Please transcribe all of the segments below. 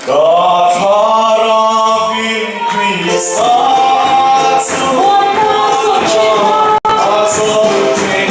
Ka thlarauin Krista chu a zawng thin.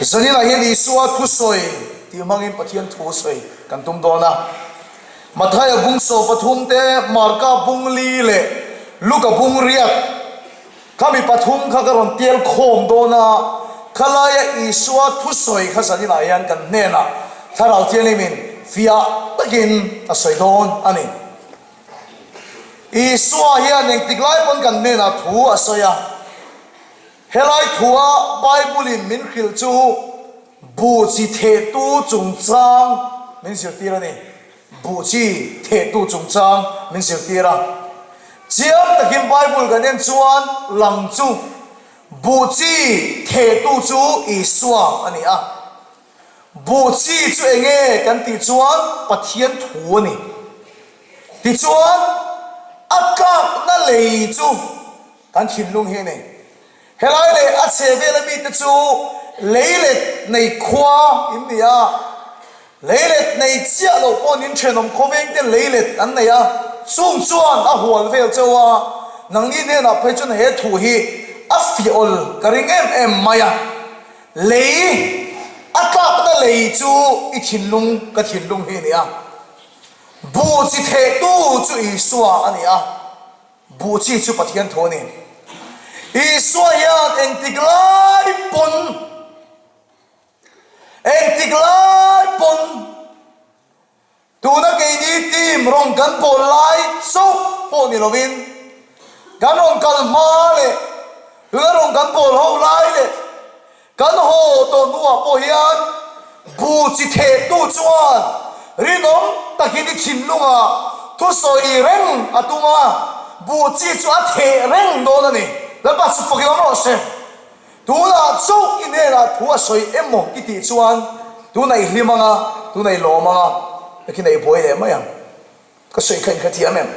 Zaninah hian Isua thusawi tih hmangin Pathian thu sawi kan tum dawn a. Mathaia bung 13 te, Marka bung li leh Luka bung riat khami pathum kha ka rawn tial khawm dawn a. Khalaia Isua thusawi kha zaninah hian kan hnenah Thlarau Thianghlimin fiah takin a sawi dawn a ni. Isua hian engtik lai pawn kan hnenah thu a sawi a. Helai thua Bible-in min hrilh chu buh chi thehtu chungchang min zirtir a ni. Buh chi thehtu chungchang min zirtir a. Chiang takin Bible kan en chuan lang chu buh chi thehtu chu Isua a ni a. Buh chi chu enge kan tih chuan Pathian thu a ni. Tichuan a tlakna lei chu Kan thinlung hi a ni. Helai leh a chhe vela mite chu leilet nei khua in ni a, leilet nei chiah loh pawh nin thenawm khawveng te leilet an nei a, chung chuan a hual vel chauh a, nangni hnenah phei chuan he thu hi a fiah awl ka ring em em mai a, lei a tlakna lei chu i thinlung ka thinlung hi a ni a, buh chi thehtu chu Isua a ni a. Buh chi chu Pathian thu a ni. Isua hian engtik lai pawn, engtik lai pawn tuna keini team rawn kan pawl lai chauh pawh ni lovin kan rawn kal hma leh tuna rawn kan pawl ho lai leh Kan haw tawh hnuah pawh hian bu chi thehtu chuan rinawm takin i thinlungah thusawi reng a tum a, bu chi chu a theh reng dawn a ni. Lalpa chu fakin awm rawh se. Tunah chauh i hnenah thu a sawi emaw i tih chuan tunah i hlim ang a, tunah i lawm ang a, takin a i buai leh mai ang. Ka sawi kha in hrethiam em?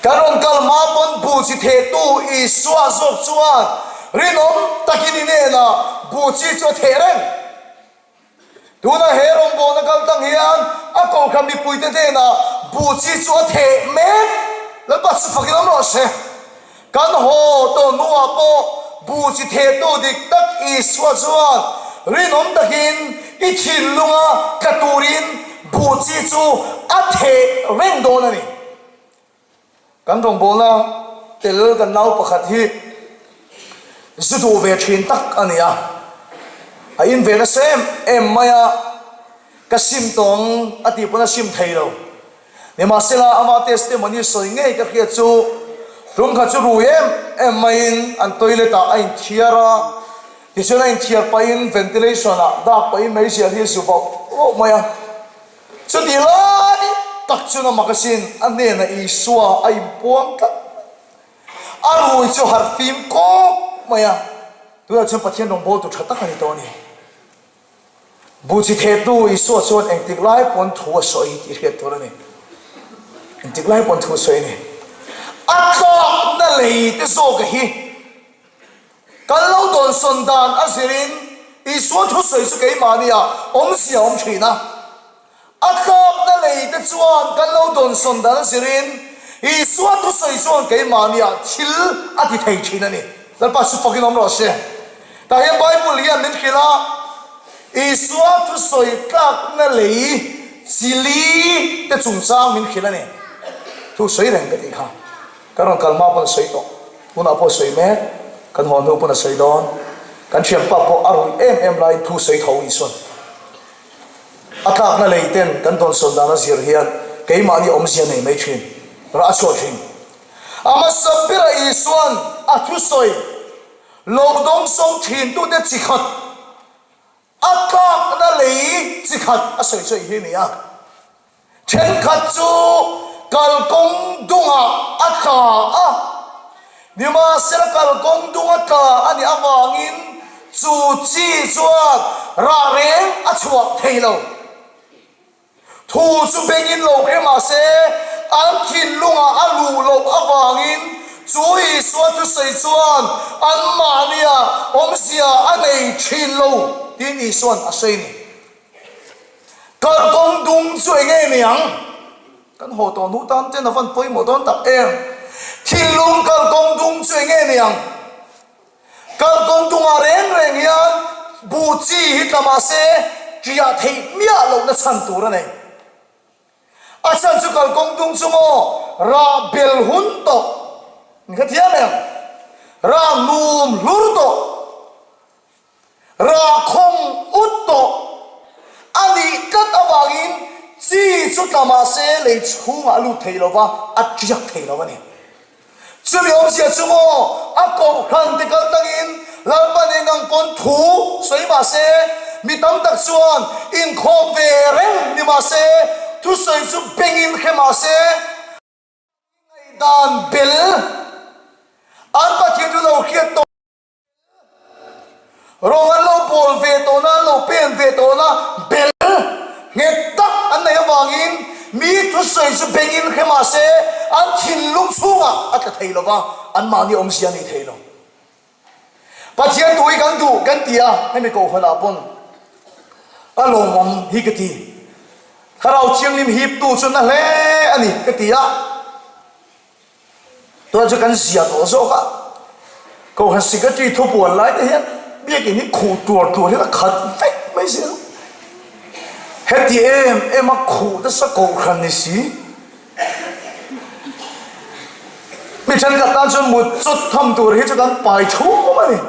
Kan rawn kal hma pawn bu chi thehtu Isua zawk chuan rinawm takin i hnenah bu chi chu a theh reng. Tunah he rawngbawlna kal tang hian a kohhran mipuite hnenah bu chi chu a theh mek. Lalpa chu fakin awm rawh se. Kan haw tawh hnuah pawh bu chi thehtu dik tak Isua chuan rinawm takin i thinlunga tla turin bu chi chu a theh reng dawn a ni. Kan rawngbawlna tel kan nau pakhat hi zu duh ve thin tak a ni a, a in ve nasa em em mai a, ka sim tawng a tih pawn a sim thei lo. Nimahsela, ama testimony sawi ngei ka hriat chu tum kha chu rui em em maiin an toilet ah a inthiar a, tichuan a inthiar pahin ventilation ah dak pahin meizial hi zu vauh vauh mai a. Chutih lai tak chuan a mak asin a hnenah Isua a inpuang tlat. A rui chu harh fim kawk mai a, tunah chuan Pathian rawngbawltu tha tak a ni tawh a ni. Buchi thehtu Isua chuan engtik lai pawn thu a sawi tih hriat tur a ni. Engtik lai pawn thu a sawi a ni. A tlakna lei te zawka hi kan lo dawnsawn dan a zirin Isua thusawi chu keimahni ah awmzia a awm thin a. A tlakna lei te chuan kan lo dawnsawn dan a zirin Isua thusawi chuan keimahniah thil a ti thei thin a ni. Lalpa chu fakin awm rawh se. Tah hian Bible hian min hrilh a, Isua thusawi tlakna lei chi li te chungchang min hrilh a ni. Thu sawi reng ka tih kha. Kan rawn kal hma pawn a sawi tawh. Tunah pawh a sawi mek. Kan haw hnu pawn a sawi dawn. Kan thianpa pawh a ruih em em laiin thu sawi tho Isuan. A tlakna lei ten kan dawnsawn dan a zir hian keimahni awmzia nei mai thin, rah a chhuah thin. A hmasa bera Isuan a thusawi lo dawngsawng thintute chi khat, a tlakna lei chi khat a sawi sawi hi a ni a. Thenkhat chu kalkawng dungah a tla a, nimahsela kalkawng dung a tla a nih avangin chu chi chuan rah reng a chhuah thei lo. Thu chu bengin lo hre mahse an thinlungah a luh loh avangin chu Isua thusawi chuan anmahnia awmzia a nei thin lo tiin Isua'n a sawi a ni. Kalkawng dung chu eng nge ni ang? Kan haw tawh hnu tan ten a van pawimawh dawn tak em? Thinlung kalkawng dung chu eng nge ni ang? Kalkawng dungah reng reng hian Buh chi hi tla mah se ṭiah theih miah lohna chhan tur a nei. A chhan chu kalkawng dung chu maw rah bel hun tawh ni kha thiam em? Rah num hlur tawh, rah khawng ut tawh a nih tlat avangin chi chu tla mah se lei chhungah a lut thei lo va, a ṭiak thei lo a ni. Chumi awmzia chu maw a kohhran te kal tangin Lalpan eng ang pawn thu sawi mah se, mi tam tak chuan inkhawm ve reng ni mah se, thusawi chu bengin hre mah se, ngaihdan bel an Pathian chu lo hriat tawh. Rawng an lo bawl ve tawhna, an lo pen ve tawhna bel nghet tak an neih avangin mi thusawi chu bengin hre mah se an thinlung chhungah a tla thei lo va, anmahni awmzia a nei thei lo. Pathian thu hi kan duh kan ti a, hemi kohhranah pawn a lawmawm hi ka ti. Thlarau Thianghlim hiptu chu na hle a ni ka ti a. Tunah chu kan zia tawh zawk a, Kohhran Secretary thupuan lai te hian biakin hi khuh tuar tur hian a khat vek mai zel. Heti em em a khuh nasa Kohhran ni si. Mi thenkhat tan chuan mut chawt tham tur hi chu kan pai thum a ni.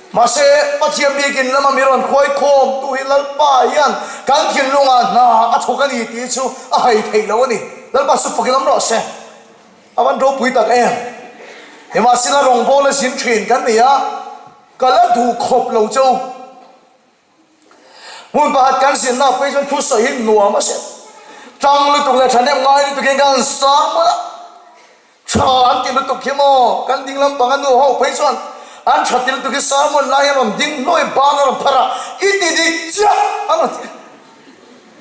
Mahse, Pathian biakin lama mi rawn khuai khawm tu hi Lalpa hian kan thinlungah hna a thawk a ni tih chu a hai theih lo a ni. Lalpa chu fakin awm rawh se. A van ropui tak em! Nimahsela rawngbawla zin thin kan ni a, ka la duh khawp lo che u. Hmun pakhat kan zinna phei chuan thusawi hi nuam a hriat. Tang lutuk leh thahnem ngai lutuk hian kan sang mawlh a, tha an ti lutuk hi maw? Kan ding lampang a nu ho phei chuan an tha ti lutuk hi sermon lai hian rawn ding hnuai ban a rawn phar a, i ti dik chiah a rawn ti.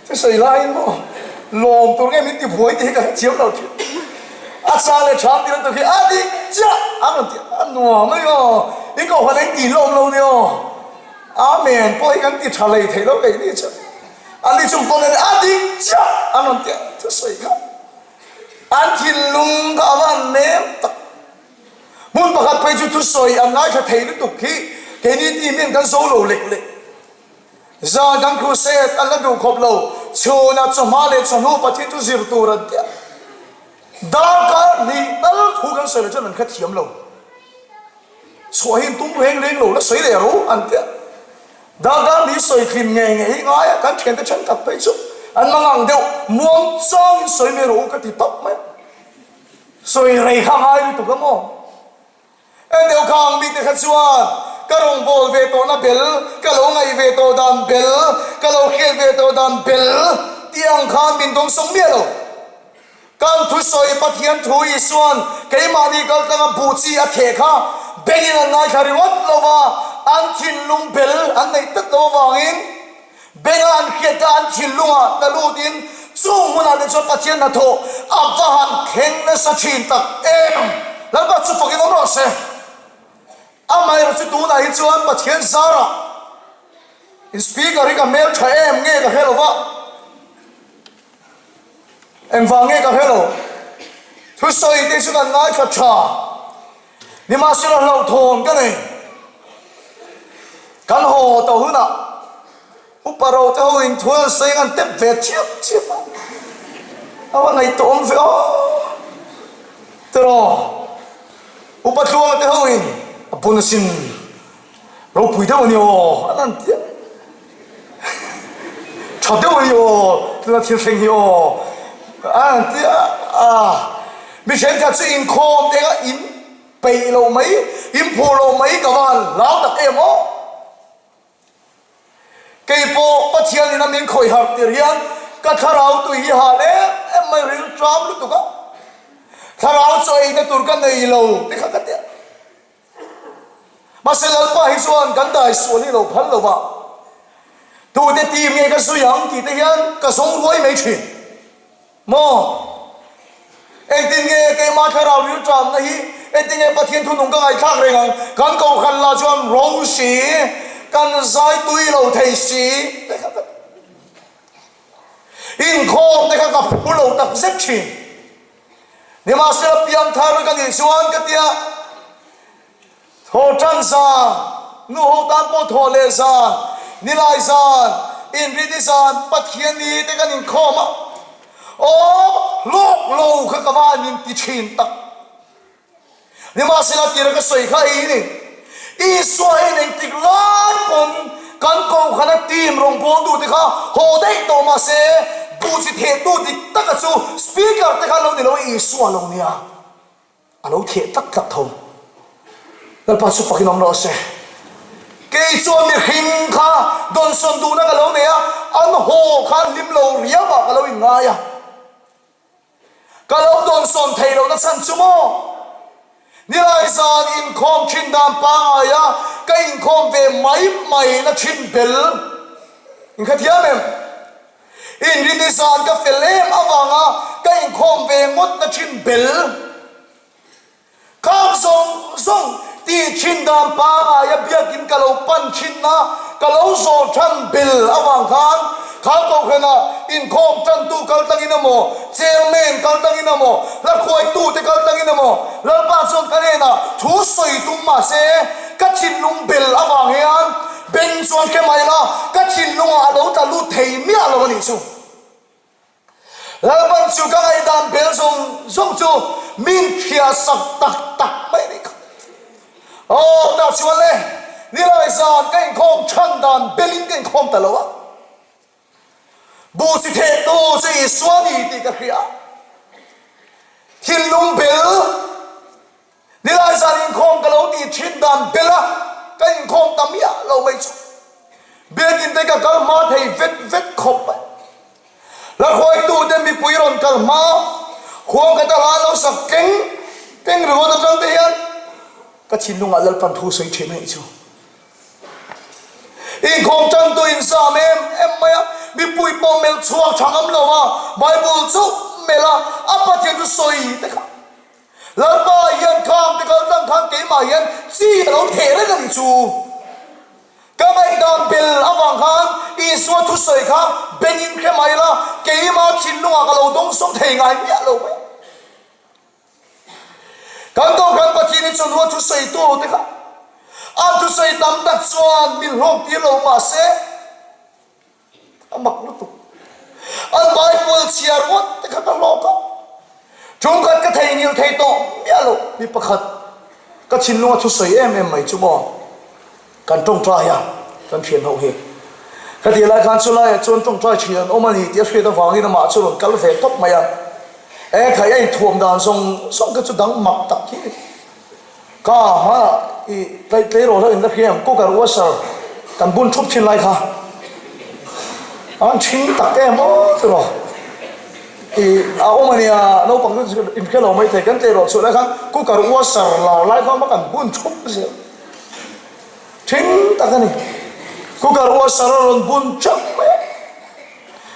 Thusawi laiin maw lawm tur nge min ti buai tih hi ka hrethiam lo thin. A cha leh tha an ti lutuk hi a dik chiah a rawn ti a nuam mai aw. I kohhran eng tih lawm lo ni aw. Amen pawh hi kan ti tha lei thei lo kei ni chu. Ani chung pawn a dik chiah a rawn ti a thusawi kha an thinlung kha a va han nem tak. Hmun pakhat phei chu thusawi an ngaithla thei lutuk hi keini team hian kan zo lo lek lek. Zan kan crusade an la duh khawp lo, chhunah chawhma leh chawhnu Pathian chu zir tur an tia. Darkar hnih tal thu kan sawi lo chuan an hrethiam lo. Chhuah hi an tum reng reng lo, la sawi leh ro an tia. Darkar hnih sawi hlim ngei ngei hi ngai a, kan thiante thenkhat phei chu an mangang deuh, muang changin sawi mai rawh u ka ti tawp mai a. Sawi rei kha ngai lutuk a maw? En deuh kha ang mite kha chuan ka rawngbâwl ve tawhna bel, ka lo ngaih ve tawh dan bel, ka lo hriat ve tawh dan bel tih ang khan min dawngsawng miah lo. Kan thusawi Pathian thu Isua'n keimahni kaltlanga buh chi a theh kha bengin an ngaithla ringawt lo va, an thinlung bel an neih tlat lo avangin Benga an hriat kha an thinlungah tla lutin chung hmunah te chuan Pathian hnathawh a va han thleng nasa thin tak em! Lalpa chu fakin awm rawh se. Amaherawh chu tunah hi chuan Pathian zarah in speaker hi ka hmel tha em nge ka hre lo va. Engvang nge ka hre lo. Thusawi te chu kan ngaithla tha. Nimahsela hlauhthawn ka nei. Kan haw tawh hunah upa ro te ho in thu an sawi ang an tep ve chiap chiap a. A va ngaihtuah awm ve aw. Tiraw upa tluanga te ho in a bun asin. Ropui deuh a ni aw, an han ti a. Tha deuh a ni aw, tuna thil thleng hi aw, an han ti a. Mi thenkhat chu inkhawm te kha in peih loh mai, in phur loh mai ka va han hlau tak em aw. Kei pawh Pathian in a min khawih harh tir hian ka thlarau tui hi hal em em mai ril ṭam lutuk a. Thlarau chaw eina tur ka nei lo ti kha ka ti a. Mahse Lalpa hi chuan kan dai sual hi lo phal lo va, tute team nge ka zui ang tih te hian ka zawng ruai mai thin. Maw? Engtin nge keimah thlarau rilṭamna hi engtin nge Pathian thunung ka ngaihthlak reng ang? Kan kohhran lah chuan ro si, kan zai tui lo thei si te kha ka inkhawm te kha ka phu lo tak zet thin. Nimahsela piangthar ka nih chuan ka tia thaw tan zan. Nu ho tan pawh thawh leh zan, Nilai zan, Inrini zan, Pathianni te kan inkhawm a. Aw, hlawk lo kha ka van in ti thin tak. Nimahsela tira ka sawi kha ei ni. Isua hian engtik lai pawn kan kohhran a team rawngbawltu te kha haw daih tawh mahse duh chi thehtu dik taka chu speaker te kha lo ni lo Isua lo nia a lo theh tlak tlak tho. Lalpa chu fakin awm rawh se. Kei chuan mihring kha dawnsawn duhna ka lo nei a, an haw kha an hlim lo riau ah ka lo inngai a. Ka lo dawnsawn thei lohna chhan chu maw? Nilai zan inkhawm thin dan pangngai a, ka inkhawm ve mai mai na thin bel. Inkhathiam em? Inrini zan ka fel em avanga ka inkhawm ve ngawt na thin bel. Khang zawng zawng tih thin dan pangaia biakin ka lo pan thinna ka lo zawh than bel avang khan kha kohhranah inkhawm tantu kal tangin emaw, chairman kal tangin emaw, hlakhuaitute kal tangin emaw Lalpa chuan ka hnenah thu sawi tum mahse ka thinlung bel avang hian beng chuan hre mai la ka thinlungah a lo tla lut thei miah lo a nih chu. Lalpan chu ka ngaihdan bel zawng zawng chu min hria sak tak tak mai a nih kha. Aw, tah chuan le, nilai zan ka inkhawm chhan dan belin ka inkhawm ta lo a. Buh chi thehtu chu Isua a ni tih ka hria. Thinlung bel. Nilai zan inkhawm ka lo tih thin dan bel a, ka inkhawm ta miah lo mai chu. Biakin te ka kal hma thei vet vet khawp mai. Hlakhuaitu te mipui rawn kal hma, khuang ka ta hla lo sak keng keng ringawt atang te hian ka thinlungah Lalpan thu sawi thin a nih chu. Inkhawm tantu inzam em em mai a, mipui pawh melh chhuak tha ngam lo a, Bible chauh melh a, a Pathian chu sawi te kha. Lalpa hian khang te kal tlang khan keimah hian chi a lo theh reng a nih chu. Ka ngaihdan bel avang khan Isua thusawi kha bengin hre mai la, keimah thinlungah ka lo dawngsawng thei ngai miah lo mai. Kan Kohhran Pathian hi chawhnu a thusawi tu te kha an thusawi tam tak chuan min hlawk tir lo mahse, A mak lutuk. An Bible chhiar ngawt te kha ka hlawk a. Ṭumkhat ka theihnghilh thei tawh miah lo. Mi pakhat ka thinlunga thusawi em em mai chu maw kan ṭawngṭai a, kan thian ho hi. Ka tih lai khan chulaiah chuan ṭawngṭai ṭhin an awm a ni tih a hriat avangin amah chu rawn kal ve tawp mai a. E khai a inthuam dan zawng zawng kha chu dang mak tak hi a ni. Ka hma i tlaih tleirawl ho in la hriam cooker washer kan bun thup thin lai kha an thing tak em aw tiraw i a awm ania naupang chu in hre lo mai thei kan tleirawl chhuah lai khan cooker washer lar lai kha kan bun thup zel thing tak ani cooker washer a rawn bun thap mai a.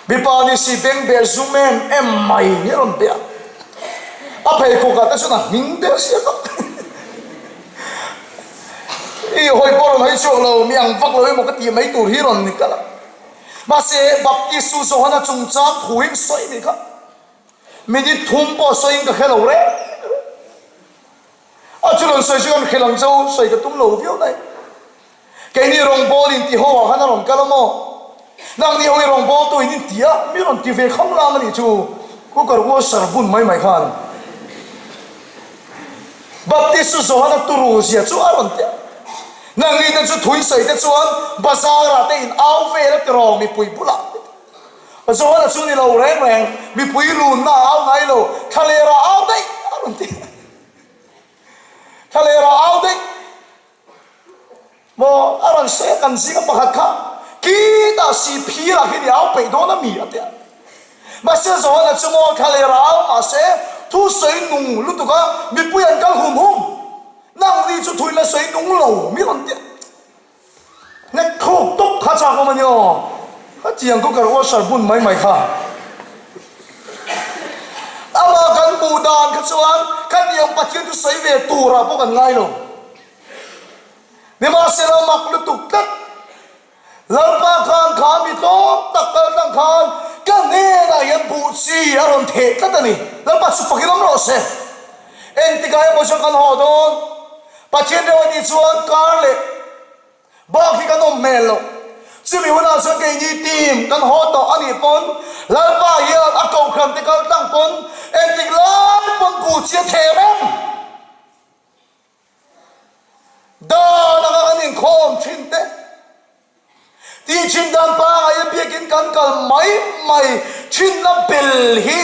Mipa ni si beng beh zum em em mai hi a rawn beh a, a pheikhawk ah te chuan a hming der sia tak i hawi pawh rawn hawi chhuak lo, mi ang vak lo emaw ka tih mai tur hi rawn ni kalh a. Mahse Baptist chu Johana chungchang thu in sawi nih kha minute thum pawh sawiin ka hre lo reng reng. A chu rawn sawi chu kan hrilh ang che u, sawi ka tum lo viau mai. Keini rawngbâwl in ti ho ah khan a rawn kal a maw? Nangni ho hi rawngbâwl tu in in ti a, mi rawn ti ve kham lang a nih chu, cooker washer bun mai mai khan. Baptist chu Johana turu zia chu a rawn ti a. Nangni te chu thui sawi te chuan bazar ah te in au vel a ti rawng mipui bulah. Johana chu ni lo reng reng, mipui lunna a au ngai lo, thlaler ah au daih a rawn ti a. Thlaler ah au daih. Maw a rawn sawi a kan zinga pakhat kha khitah si phir ah khian i au peih dawn a mi a ti a. Mahse Johana chu maw thlaler ah au mahse thu sawi nung lutuk a mipui an kal hum hum. Nangni chu thuin la sawi nung lo mi rawn ti a. Hnek thluk tawp kha chak awm a ni aw. Khatiang cooker washer bun mai mai kha. Amah kan hmuh dan kha chuan khatiang Pathian chu sawi ve turah pawh kan ngai lo. Nimahsela mak lutuk tlat. Lalpa khan kha mi tlawm tak kal tlang khan ka hnenah hian buh chi a rawn theh tlat a ni. Lalpa chu fakin awm rawh se. Engtikah emaw chuan kan haw dawn. Pathian reuh a nih chuan kar leh. Bak hi kan awm hmel lo. Chumi hunah chuan keini team kan haw tawh a nih pawn Lalpa hian a kohhran te kal tlang pawn engtik lai pawn buh chi a theh reng. Dan anga kan inkhawm thin te. Tih thin dan pangai a biakin kan kal mai mai thinna bel hi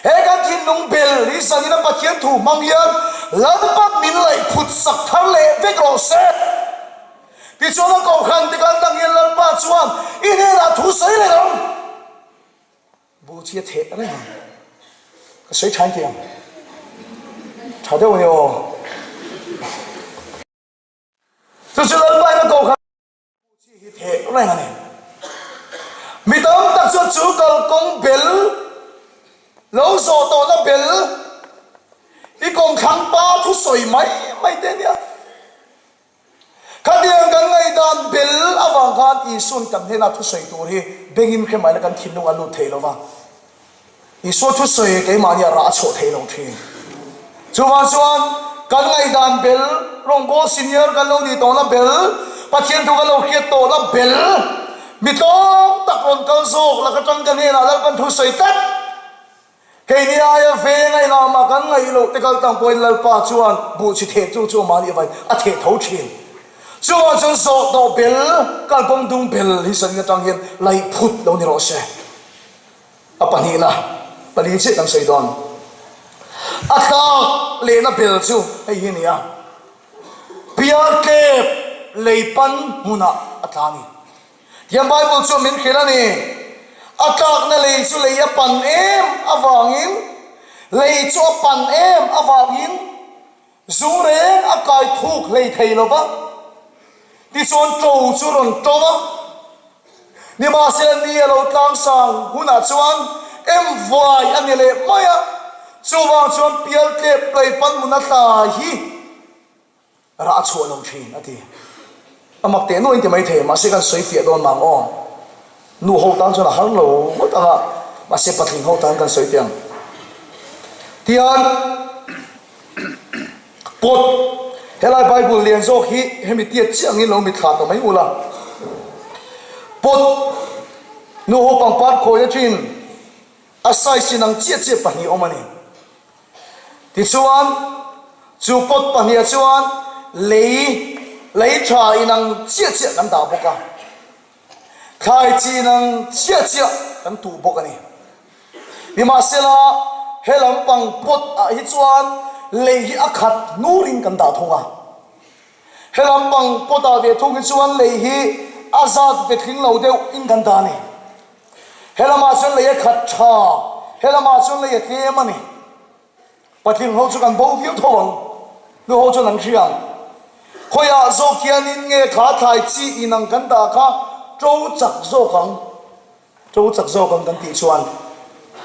he kan thinlung bel hi zanina Pathian thu hmang hian Lalpa min laih phut sak thar leh vek rawh se. Tichuan a kohhran te kal tang hian Lalpa chuan i hnenah thu sawi reng ang. Buh chi a theh reng ang. Ka sawi tha in ti ang. Tha deuh a ni aw. Chu chu Lalpa in a kohhran buh chi hi theh reng a ni. Mi tam tak chuan chu kalkawng bel lo zawh tawhna bel i kawngthlang pa thusawi mai mai te nia. Khatiang kan ngaihdan bel avang khan Isua'n kan hnena thusawi tur hi bengin hre mai la kan thinlung a lut thei lo va. Isua thusawi keimahni a rah a chhuah thei lo thin. Chuvang chuan kan ngaihdan bel, rawngbâwl senior kan lo nih tawhna bel, Pathian thu kan lo hriat tawhna bel, mi tlawm tak rawn kal zawk lak atang ka hnenah Lalpan thusawi tlat. Keini aia veng a engah mah kan ngaih loh te kal tang pawhin Lalpa chuan buh chi theh chu chu mahni avain a theh tho thin. Chuvang chuan zawh tawh bel, kalkawng dung bel hi sanin atang hian laih phut lo ni rawh se. A pahnihna, pali chiah kan sawi dawn. A tlak lehna bel chu hei hi a ni a, Pialtlep lei pan hmunah a tla a ni. Tiang Bible chuan min hrilh a ni. A tlakna lei chu lei a pan em avangin, lei chu a pan em avangin zung reng a kai thuk hlei thei lo va. Tichuan ṭo chu rawn ṭo a. Nimahsela ni a lo tlangsang hunah chuan em vuai a ni leh mai a. Chuvang chuan pialtlep lei pan hmun a tla hi Rah a chhuah lo thin, a ti. A mak teh nuahin ti mai thei, mahse kan sawi fiah dawn mang aw. Nu ho tan chuan a har lo ngawt ang a, mahse patling ho tan kan sawi teh ang. Tihian pot, helai Bible lian zawk hi hemi tiat chiah angin lo mitthla ta mai ula. Pot, nu ho pangpar khawina thin, A size in ang chiah chiah pahnih awm a ni. Tichuan, chu pot pahniha chuan lei lei tha in ang chiah chiah kan dah bawk a, thlai chi in ang chiah chiah kan tuh bawk a ni. Nimahsela, he lampang pot ah hi chuan lei hi a khat hnurin kan dah thung a. He lampang pot ah ve thung hi chuan lei hi a zat ve tling lo deuh in kan dah a ni. He lamah chuan lei a khat tha, he lamah chuan lei a tlem a ni. Patling ho chu kan bo viau tho ang, nu ho chuan an hria ang. Khawiah zawk hianin nge kha thlai chi inang kan dah kha to chak zawk ang, to chak zawk ang kan tih chuan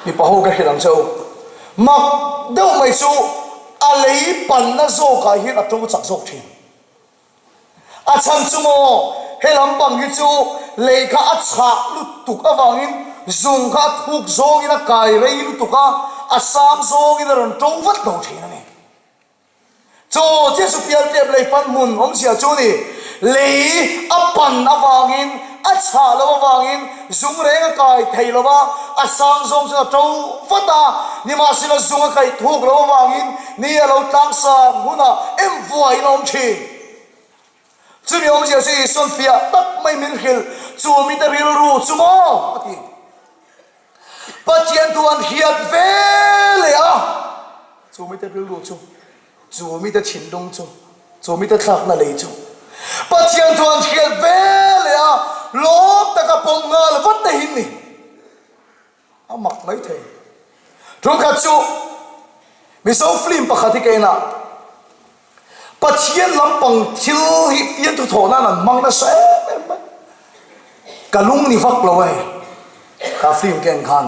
mipa ho ka hrilh ang che u. Mak deuh mai chu a lei panna zawkah hian a to chak zawk thin. A chhan chu maw, he lampang hi chu lei kha a chhah lutuk avangin zung kha a thuk zawngin a kai rei lutuk a, a sang zawngin a rawn to vat lo thin a ni. Chaw chiah chu pialtlep lei pan hmun awmzia chu ni, lei a pan avangin, a chhah loh avangin zung reng a kai thei lo a, a sang zawng chuan a to vat a, nimahsela zung a kaih thuk loh avangin Ni a lo tlangsang hunah em vuaiin a awm thin. Chumi awmzia chu Isua'n fiah tak mai min hrilh, Chu mite rilru chu maw? a ti. Pathian thu an hriat ve leh a, chu mite rilru chu, chu mite thinlung chu, chu mite thlakna lei chu. Pathian thu an hriat ve leh a, lawm taka pawm nghal vat te hin ni. A mak mai thei. Ṭumkhat chu Mizo film pakhat hi ka en a, Pathian lampang thil hi fiamthu thawh nan an hmang nasa em em mai. Ka lung ni vak lo a ni kha film ka en khan.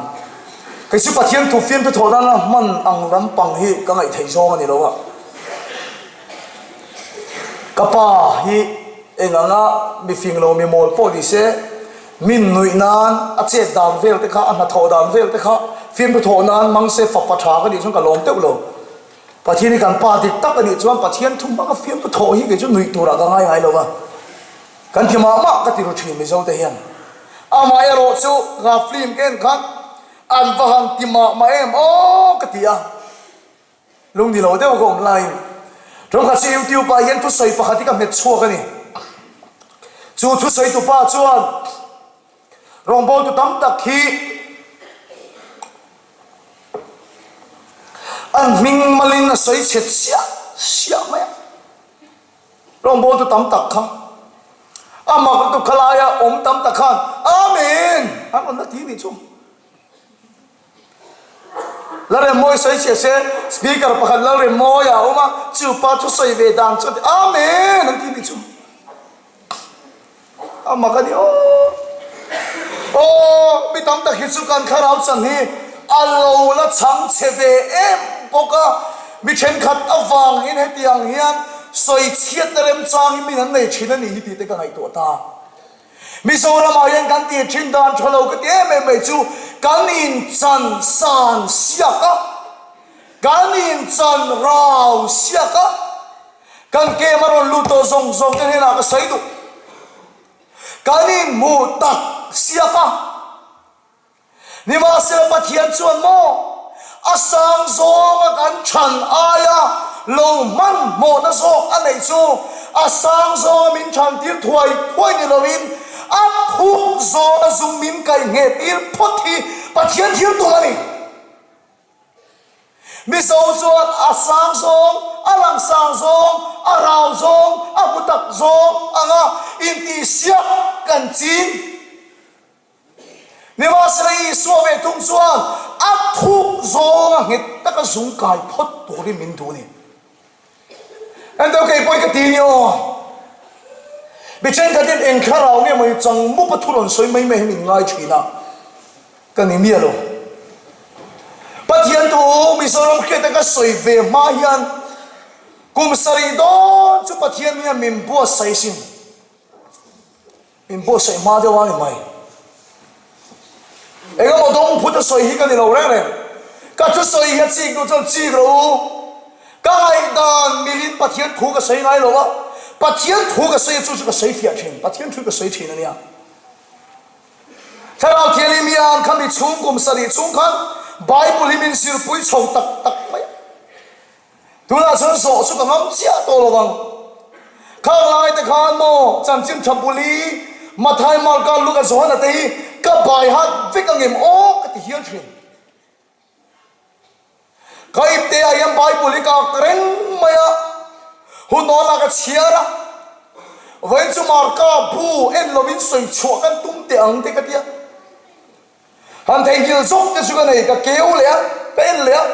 Kei chu Pathian thu fiamthu thawh nana hman ang lampang hi ka ngaihtheih zawng a ni lo a. Ka pa hi eng anga mi fing lo mi mawl pawh ni se, Min nuih nan a chet dan vel te kha, a hnathawh dan vel te kha fiamthu thawh nan mang se fapa tha ka nih chuan ka lawm teuh lo. Pathian hi kan pa dik tak a nih chuan Pathian thu hmanga fiamthu thawh hi kei chu nuih turah ka ngai ngai lo va. Kan ti mah mah ka ti ru thin Mizo te hian. Amaherawh chu ka film ka en khan an va han ti mah mah em aw ka ti a. Lung ni lo deuh ka awm laiin Ṭawngkhat chu YouTube ah hian thusawi pakhat hi ka hmet chhuak a ni. Chu thusawi tupa chuan rawngbawltu tam tak hi an hming malin a sawi chhe chiah siah mai a. Rawngbawltu tam tak kha a mak lutuk kha laia awm tam tak khan Amen an rawn la ti nih chu. Lalremmawi sawi chhiah se, Speaker pakhat Lalremmawi a awm a, chu pa thusawi ve dan chu a ti, Amen an ti nih chu. A mak a ni aw. Aw, mi tam tak hi chu kan thlarau chan hi a lo la chhang chhe ve em bawk a, mi thenkhat avangin hetiang hian sawi chhiatna remchang hi min an nei thin a nih hi tih te ka ngaihtuah ta. Mizoramah hian kan tih thin dan tha lo ka ti em em mai chu kan inchan san siak a, kan inchan rau siak a, kan kem a rawn lut tawh zawng zawng te hnenah ka sawi duh. Kan inhmuh tak siak a. Nimahsela Pathian chuan maw a sang zawnga kan chhan aia lo hmanhmawhna zawk a neih chu a sang zawnga min chhan tir thuai thuai ni loin a thuk zawnga zum min kaih ngheh tir phawt hi Pathian thil tum a ni. Mizo chuan a sang zawng, a lang sang zawng, a rau zawng, a hmu tak zawng anga intihsiak kan chin. Nimahsela Isua ve thung chuan a thuk zawnga nghet taka zung kai phawt turin min duh a ni. Engto kei pawhin ka ti ni aw. Mi thenkhatin eng thlarau nge maw chang mup a thu rawn sawi mai mai hi min ngai thin a, ka ni miah lo. Pathian thu Mizoram hriata ka sawi ve hma hian kum sarih dawn chu Pathian hian min buatsaih sin. Min buatsaih hma deuh a ni mai. Engemaw dawng phut a sawi hi ka ni lo reng reng. Ka thusawi hi a chik duh chuan chik rawh u. Ka ngaihdan milin Pathian thu ka sawi ngai lo a, Pathian thu ka sawi a chu chu ka sawi fiah thin. Pathian thu ka sawi thin a nia. Thlarau Thianghlim hian khami chhung kum sarih chhung khan Bible hi min zirpui chho tak tak mai a. Tunah chuan zawh chu ka ngam chiah tawh lo vang. Khang lai te khan maw chanchin tha buli Mathai, Marka, Luka, Johana te hi ka bai hat vek ang em aw ka ti hial thin. Ka ipte ah hian Bible hi ka ak reng mai a, hun awl ah ka chhiar a, vawiin chu Marka bu en lovin sawi chhuah kan tum teh ang te ka ti a. Han theihnghilh zawk te chu ka nei, ka keu leh a, ka en leh a.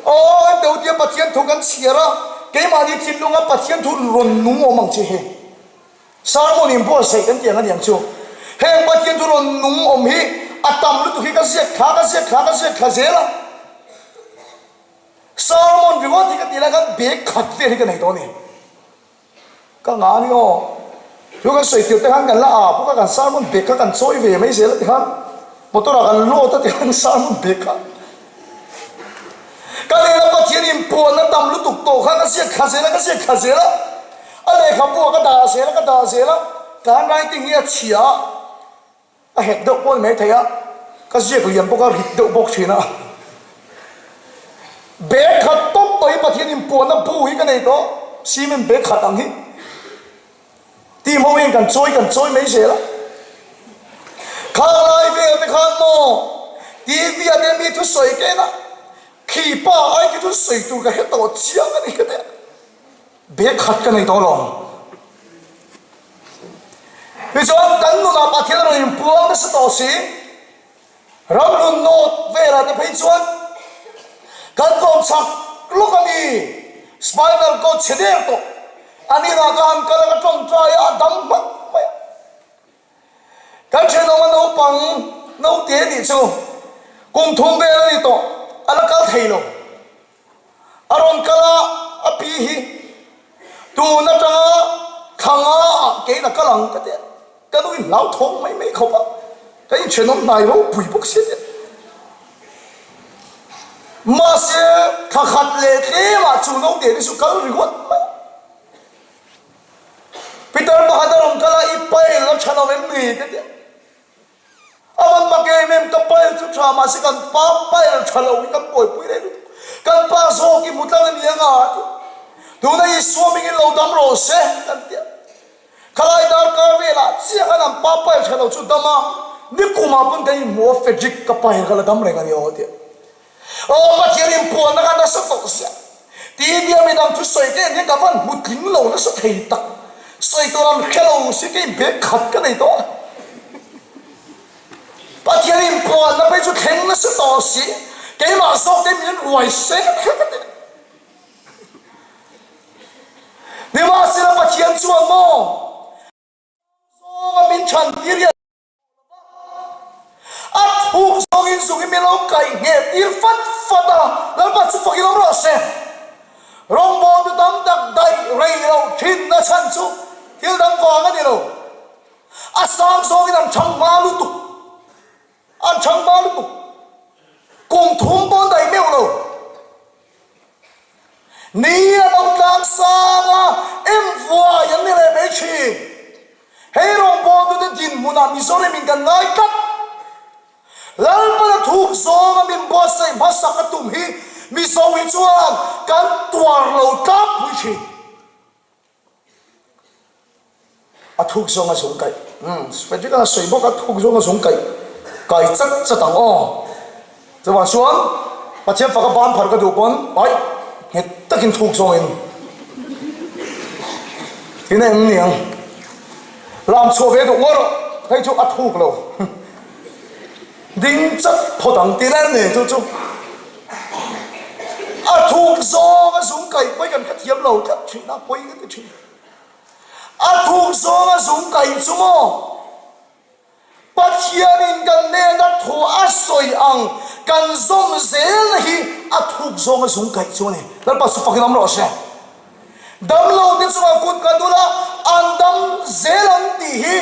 Aw, an deuh tia Pathian thu kan chhiar a, keimahni thinlunga Pathian thu rawn nung awm ang che hi. Sermon in buatsaih kan tih ang a niang chu. Heng Pathian thu rawn nung awm hi a tam lutuk hi ka ziak thla, ka ziak thla, ka ziak thla zel a. Sermon ringawt hi ka tih lai khan bag khat vel hi ka nei tawh a ni. Ka ngah ni aw. Chu kan sawi tir te khan kan la ah bawk a, kan sermon bag kha kan chawi ve mai zel a ti khan motor ah kan load a ti khan sermon bag kha ka lehlam Pathian in puan a tam lutuk tawh khan ka ziak thla zel a, ka ziak thla zel a, a lehkhabu ah ka dah zel a, ka dah zel a, ka handwriting hi a chhia a. A hek deuh pawh a ni mai thei a, ka ziak lian bawk a, rit deuh bawk thin a. Bag khat tawp mai Pathian inpuanna bu hi ka nei tawh, cement bag khat ang hi. Team ho hian kan chawi kan chawi mai zel a. Khang lai vel te khan maw TV ah te mi thusawi ka en a, khi pa ai khi thusawi tur ka hre tawh chiang a ni ka ti a. Bag khat ka nei tawh lo. Tichuan kan nunah Pathian a rawn inpuang nasa tawh si. Ramhlun North velah te phei chuan kan kawm chak lawk a ni. Spinal cord chhe der tawh. A ninah ka han kal a, ka tawngtai a, a dam hmak mai a. Kan thenawma naupang naute nih chu kum thum vel a ni tawh, a la kal thei lo. A rawn kal a, a pi hi tun atanga thla nga ah keiin a kal ang ka ti a, ka nu in hlauthawng mai mai khawp a, ka inthenawm hnai ropui bawk si a ti a. Mahse thla khat leh tlemah chu naute hi chu kal ringawt mai a. Peter. Pitar pakhat a rawn kal a, I pail a tha lo em ni? ka ti a. A van mak em em, ka pail chu tha mahse kan pa pail tha lo hi kan buaipui rei lutuk. Kan pa zawk i hmu tlang a ni anga a ti a. Tuna Isua hmingin lo dam rawh se kan ti a. Khalai darkar velah chiah khan an pa pail tha lo chu dam a, nikumah pawn kan inhmu a, Frederick ka pail kha la dam reng a ni aw a ti a. Aw Pathian inpuanna kha nasa tawh ziah. Ti nia midang thusawi te hian ka van hmu tling lo nasa thei tak. Sawi tur an hre lo si kei bag khat ka nei tawh a. Pathian inpuanna phei chu thleng nasa tawh si. Keimah zawk te min ruai se ka ti. Nimahsela Pathian chuan maw zawnga min chhan tir hian A thuk zawngin zungin min lo kaih ngheh tir fat fat a, Lalpa chu fakin awm rawh se. Rawngbawltu tam tak daih rei loh thinna chhan chu thil dang vang a ni lo. A sang zawngin an chhang hma lutuk, an chhang hma lutuk. Kum thum pawn daih meuh lo. Ni a lo tlang sang a, em vuai an ni leh mai thin. Hei rawngbawltute dinhmunah Mizoram in kan ngai tlat. Lalpana thuk zawnga min buatsaih hmasak a tum hi Mizo hi chuan kan tuar lo tlangpui thin. A thuk zawng a zung kaih. Umm Frederick a sawi bawk a thuk zawng a zung kaih kai chat chat ang aw. Chuvang chuan Pathian faka ban phar ka duh pawn aih nghet takin thuk zawngin tin a eng niang. Lam chhuah ve duh ngawt rawh hei chu a thuk lo. Ding chat phawt ang ti reng nen chu chu a thuk zawng a zung kaih pawi kan hrethiam lo tlat thin a pawi ka ti thin. A thuk zawng a zung kaih chu maw? Pathianin kan hnena thu a sawi ang kan zawm zelna hi a thuk zawng a zung kaih chu a ni. Lalpa chu fakin awm rawh se. Damlo te chungah kut ka dul a, an dam zel ang tih hi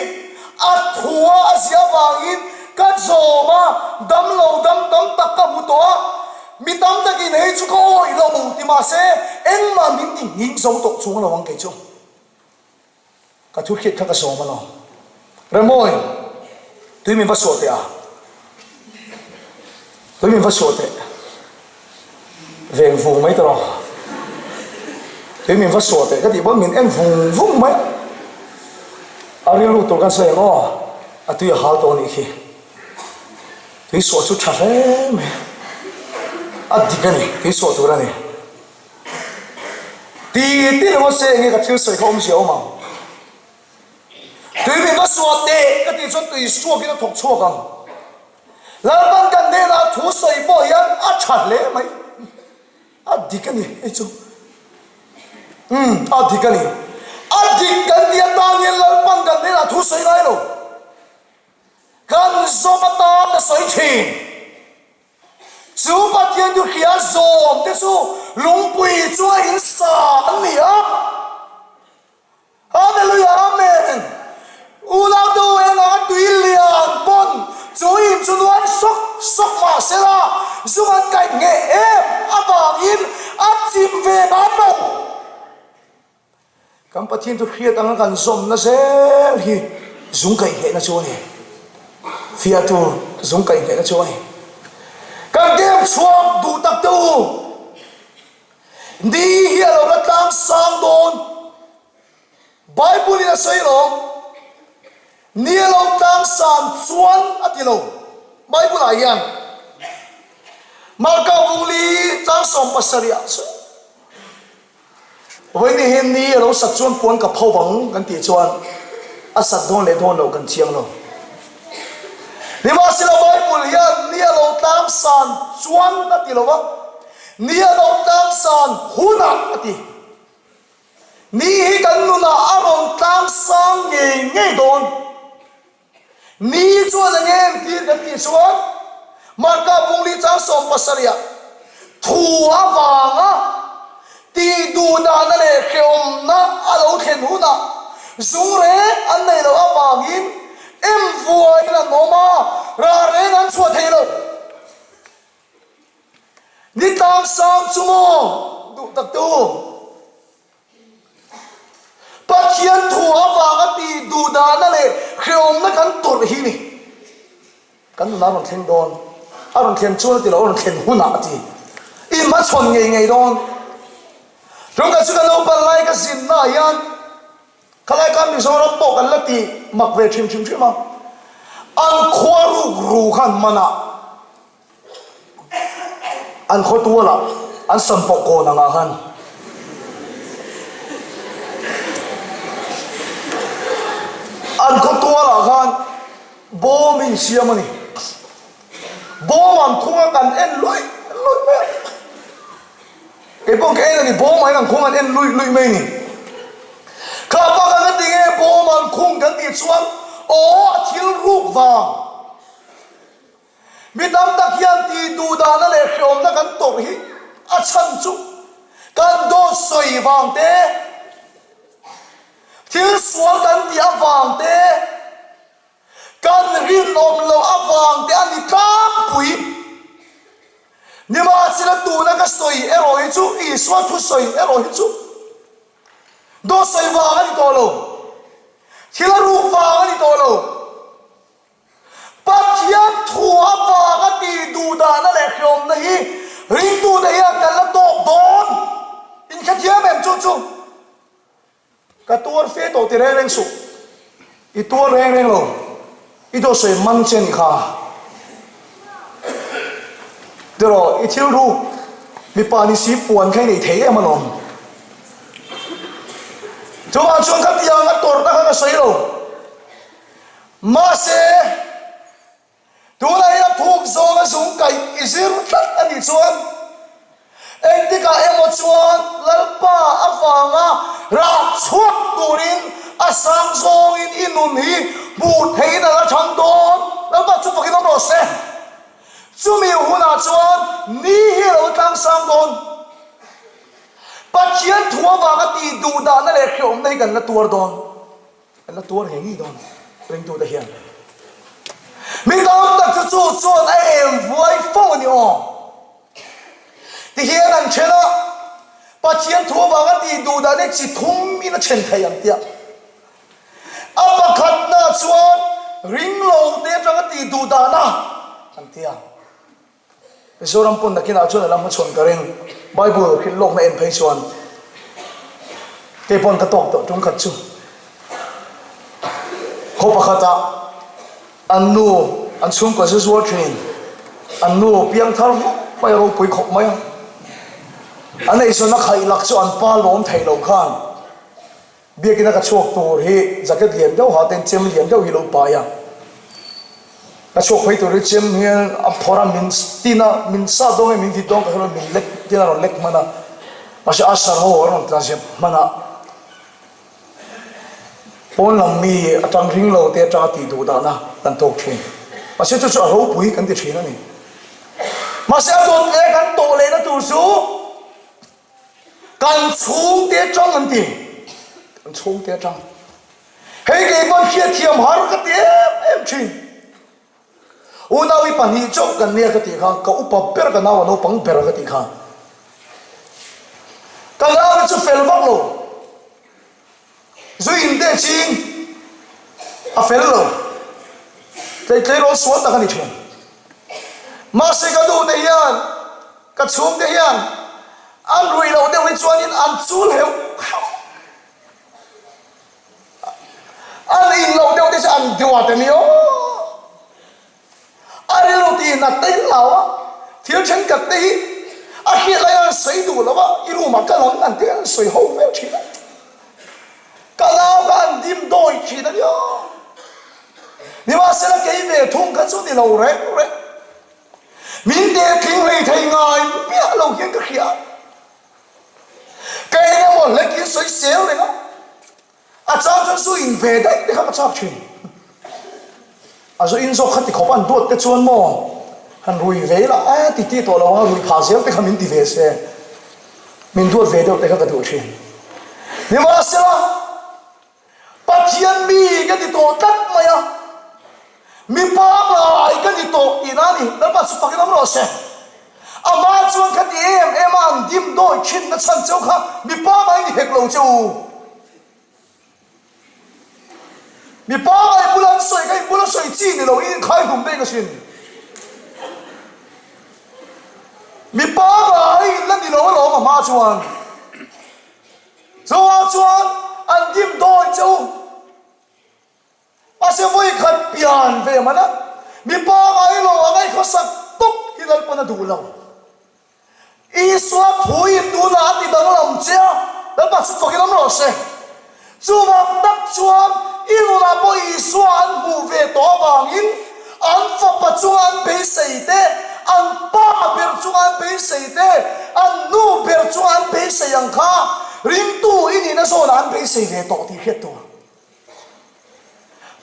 a thua a zia avangin ka zawm a, damlo dam tam tak ka hmu tawh a, mi tam takin hei chu ka awih lo ti mahse engmah min ti nghing zo tawh chuang lo ang kei chu. Ka thu hriat kha ka sawm a lo. Remawi, tui min va suah teh a. Tui min va suah teh. Veng vung mai ta rawh. Tui min va suah teh ka tih pawn min en vung vung mai. A rilru tur kan sawi ang aw, a tui a hal tawh a nih khi. Tui suah chu tha hle mai. A dik a ni, tui suah tur a ni. Ti ti ringawt se enge ka thil sawi kha awmzia awm ang. Tui min va suah teh ka tih chuan tui suakin a thawk chhuak ang. Lalpan kan hnenah thu sawi pawh hian a tha hle mai. A dik a ni hei chu. Umm a dik a ni. A dik kan tih atan hian Lalpan kan hnenah thu sawi ngai lo. Kan zawm atan a sawi thin. Chu Pathian chu hria zawm te chu lungpui chunga in sa an ni a. Hallelujah Amen. Unau te u engah a tui lian pawn chu in chu nuai sawk sawk mah sela zung an kaih ngheh em avangin a chim ve ngai lo. Kan Pathian chu hriat anga kan zawmna zel hi zung kaihhnehna chu a ni. Fiah tur zung kaihhnehna chu a ni. Kan game chhuak duh tak te u, ni hi a lo la tlang sang dawn. Bible in a sawi lawm, ni a lo tlang san chuan a ti lo. Bible ah hian Marka bungli tlang 70 ah sawi. Vawiin hi ni a lo sat chuan puan ka pho vang kan tih chuan a sat dawn leh dawn loh kan chiang lo. Nimahsela Bible hian ni a lo tlang san chuan a ti lo va, ni a lo tlang san hunah a ti. Ni hi kan nunah a rawn tlang sang ngei ngei dawn. Ni chuan a ngen tir kan tih chuan Marka bungli chang 70 ah thu avanga tih duh dahna leh hrehawmna a lo thlen hunah zung reng an nei loh avangin em vuaiin an awm a, rah reng an chhuah thei lo. Ni tlangsang chu maw duh tak tu? Pathian thu avanga tih duhdahna leh hrehawmna kan tawrh hi ni. Kan nunah a rawn thleng dawn. A rawn thlen chuan a ti lo, a rawn thlen hunah a ti. I hmachhawn ngei ngei dawn. Tungah chu ka naupan lai ka zinnaah hian khalai khan Mizoram pawh kan la ti mak ve hrim hrim hrim a. An khua ruk ru khan manah An khaw tualah an sam pawh kawn angah khan an khaw tualah khan bawm in siam a ni. Bawm an khung a kan en luih luih mai a. Kei pawh ka en a ni, bawm ah hian an khung an en luih luih mai a ni. Kha bak a ka ti nge bawm an khung kan tih chuan aw a thil ruk vang. Mi tam tak hian tih duhdahna leh hreawmna kan tawrh hi a chhan chu kan dawt sawi vang te, thil sual kan tih avang te, kan rinawm loh avang te a ni tlangpui. Nimahsela tuna ka sawi erawh hi chu Isua thusawi erawh hi chu dawt sawi vang a ni tawh lo, thil a ruk vang a ni tawh lo. Pathian thu avanga tih duhdahna leh hreawmna hi ringtute hian kan la tawk dawn. Inhrethiam em chu chu? Ka tuar fe tawh ti reng reng suh. I tuar reng reng lo. I dawt sawi man che nih kha. Tiraw, i thil ruk mipa ni si puan kha i nei thei em alawm. Chuvang chuan khatiang a tawrhna kha ka sawi lo. Mahse, tunah hian thuk zawnga zung kaih i zir tlat a nih chuan, engtikah emaw chuan Lalpa avanga rah chhuak turin a sang zawngin i nun hi hmuh theihin a la thang dawn. Lalpa chu fakin awm rawh se. Chumi hunah chuan ni hi a lo tlang sang dawn. Pathian thu avanga tih duhdahna leh hreawmna hi kan la tuar dawn. An la tuar ngei ngei dawn ringtute hian. Mi tam tak chu chu chuan a em vuai fo a ni aw. Tihian an then a, Pathian thu avanga tih duh dan hi chi thum in a then thei ang tia. A pakhatna chuan ringlo te atanga tih duh dan a an tia. Mizoram pawn nakinah chuan a la hmachhawn ka ring. Bible hrilh lawkna en phei chuan kei pawn ka tawk tawh tum khat chu. Khaw pakhatah an nu an chhungkaw zu zuar thin, an nu piang thar vuk mai a ropui khawp mai a. An eizawnna khaih lak chu an pa lawm thei lo khan. Biakina ka chhuak tur hi jacket lian deuh ha ten chem lian deuh hi lo pai a, ka chhuak phei tur hi chem hian a phawrh a min tin a, min sat dawn nge min vit dawn ka hre lo min lek tin a rawn lek hman a, mahse usher ho a rawn tla zep hman a, pawn lam mi atang ring lo te atanga tih duh dahna kan tawk thin, mahse chu chu a ropui kan ti thin a ni, mahse a dawt leh kan tawh lehna tur chu. Kan chhungte atang an ti. Kan chhungte atang. Hei kei pawn hriatthiam har ka ti em em thin. Unau i pahnih chauh kan nia ka tih kha, ka upa ber ka nau a naupang ber ka tih kha. Ka nau hi chu fel vak lo. Zu in te ching a fel lo. Tlei tleirawl sual tak a ni thin. Mahse ka nu te hian Ka chhungte hian an ruih loh deuh hi chuanin an chul heuh heuh a, an in loh deuh te chu an duat a ni aw. A rilru tih nat te hi hlau a, thil thenkhat te hi a hriat lai an sawi duh lo a, i room ah kal ang an ti an sawi ho vel thin a, ka nau kha an dim dawi thin a ni aw. Nimahsela kei ve thung kha chu ni lo reng reng. Min teh tling hlei thei ngai miah lo hian ka hria a, ka eng emaw hlekin sawi sel reng a, a chang chuan zu in ve daih te kha ka chak thin. A zu in zawk kha ti khawp an duat te chuan maw han rui ve ila a ti ti tawh lo a, rui phah zel te kha min ti ve se, min duat ve deuh te kha ka duh thin. Nimahsela. Pathian mi ka ni tawh tlat mai a, mipa ngai ka ni tawh tihna a ni. Lalpa chu fakin awm rawh se. Amah chuan kha ti em em a an dim dawi thin na chhan cheu kha mipa ngai ni hek lo che u. Mi pangai bula an sawi kha in bula sawi chi ni lo in inkhai hlum daih ka hrin. Mi pangai in la ni lo alawm a hma chuan. Chuvang chuan an dim dawi che u. Mahse vawi khat pian ve man a, mi pangai lo a ngaihkhawsak tawp hi Lalpan a duh lo. Isua thuin tunah a ti danglam che a, Lalpa chu fakin awm rawh se. Chuvang tak chuan i nunah pawh Isua an hmuh ve tawh avangin an fapa chunga an beisei te, an pa ber chunga an beisei te, an nu ber chunga an beisei ang kha ringtu i nihna zawnah an beisei ve tawh tih hriat tur.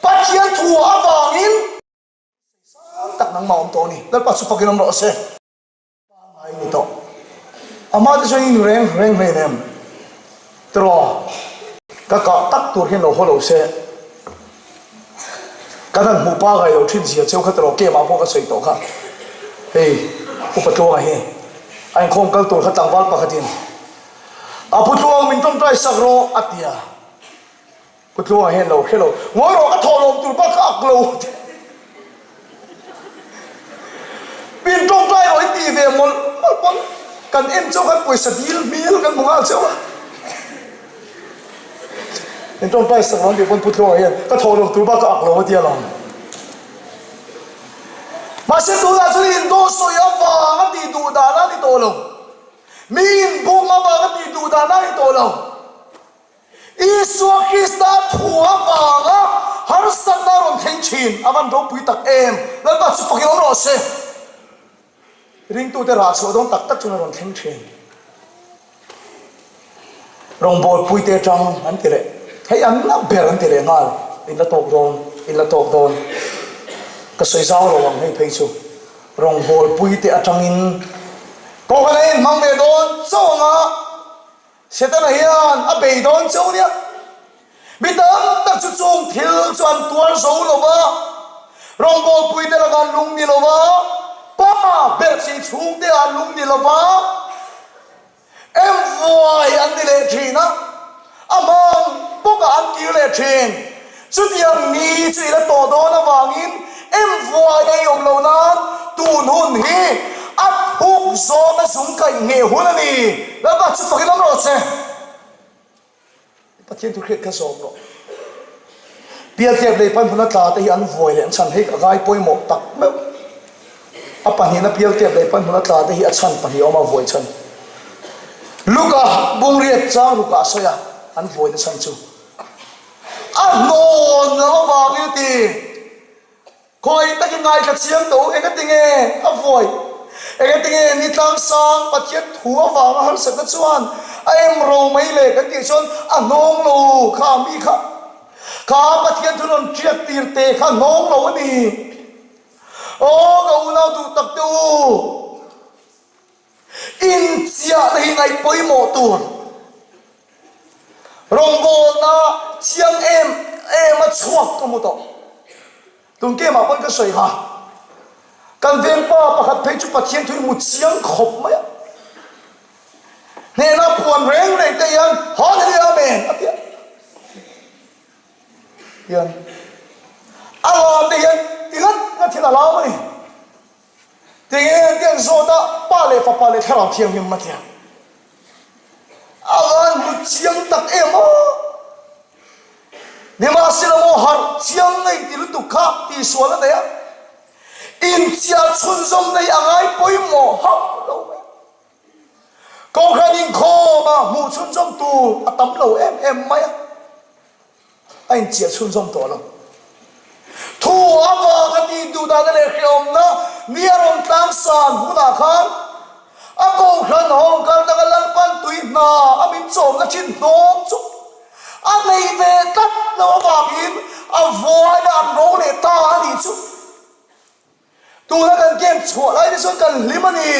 Pathian thu avangin sang tak nangmah awm tawh a ni. Lalpa chu fakin awm rawh se. Pangngai ni tawh. Amah te chuan in reng reng hlein em? Tiraw, ka kah tak tur hian lo haw lo se. Kan han hmuh pangngai lo thin zia cheu kha tiraw kemah pawh ka sawi tawh kha. Hei, Upa Tluanga hi a inkhawm kal tur kha tlangval pakhatin a Pu Tluang min tawngtai sak rawh a ti a. Pu Tluanga hian lo hre lo, Ngawi rawh ka thawh lawm tur bak ka ak lo ti. Min tawngtai rawh i ti ve mawlh mawlh pawn kan en chauh khan pawisa dil hmel kan hmu nghal chauh a. Min tawngtai sak lo an tih pawn Pu Tluanga hian ka thawh lawm tur bak ka ak lo a ti alawm. Mahse tunah chuan indawh sawi avang a tih duh dan a ni tawh lo. Mi inbum avang a tih duh dan a ni tawh lo. Isua Krista thu avanga harsatna a rawn thleng thin a van ropui tak em! Lalpa chu fakin awm rawh se. Ringtute rah chhuah dawn tak tak chuan a rawn thleng thin. Rawngbawlpuite atang an ti leh, hei an la ber an ti leh nghal, in la tawk dawn, in la tawk dawn. Ka sawi zau lo ang hei phei chu. Rawngbawlpuite atangin kohhran a inhmang ve dawn chauh anga, Setana hian a bei dawn chauh nia. Mi tam tak chu chung thil chu an tuar zo lo va, rawngbawlpuite lakah an lung ni lo va, pa ber chi chhungte ah an lung ni lo va, emvuai an ni leh thin a, a hmang bawkah an kir leh thin. Chutiang ni chu i la tawh dawn avangin emvuai ei awm lo nan tun hun hi a thuk zawna zung kaih ngheh hun a ni. Lalpa chu fakin awm rawh che. Pathian thu hriat kha zawm rawh. Pialtlep lei pan hmuna tla te hi an vuai leh an chhan hei a ngai pawimawh tak meuh. A pahnihna pialtlep lei pan hmuna tla te hi a chhan pahnih a awm a vuai chhan. Luka bungriat chang rukah a sawi a an vuaina chhan chu. A hnawn lo avangin a ti. Khawi takin ngaithla chiang tawh u, engatinge a vuai? Engatinge ni tlangsang Pathian thu avanga harsatna chuan a em ro mai le kan tih chuan a hnawng lo kha mi kha kha Pathian thu rawn tiak tir te kha hnawng lo a ni. Aw ka unau duh tak te u, inchiahna hi ngaih pawimawh tur. Rawngbawlna chiang em em a chhuak ka hmu tawh. Tun kemah pawn ka sawi kha. Kan vengpa pakhat phei chu Pathian thu i hmu chiang khawp mai a. Hnehna puan reng reng te hian Hallelujah Amen a ti a. Hian a lam te hian ti ngat ngat hian a lam a ni. Tinge an ti an zawt a, Pa leh Fapa leh Thlarau Thianghlim a ti a. A van hmu chiang tak em aw! Nimahsela maw harh chiang ngei ti lutuk kha tihsual a nei a, inchiah chhunzawm nei a ngai pawimawh hauh lo mai. Kohhran inkhawm ah hmuh chhunzawm tur a tam lo em em mai a. A inchiah chhunzawm tawh lo. Thu avanga tih duh dahna leh hrehawmna ni a rawn tlangsan hunah khan a kohhran ho kal danga Lalpan tui hna a min chawmna thin hnawm chu a nei ve tlat lo avangin a vuaina an ro leh ta a nih chu. Tuna kan camp chhuah lai te chuan kan hlim a ni.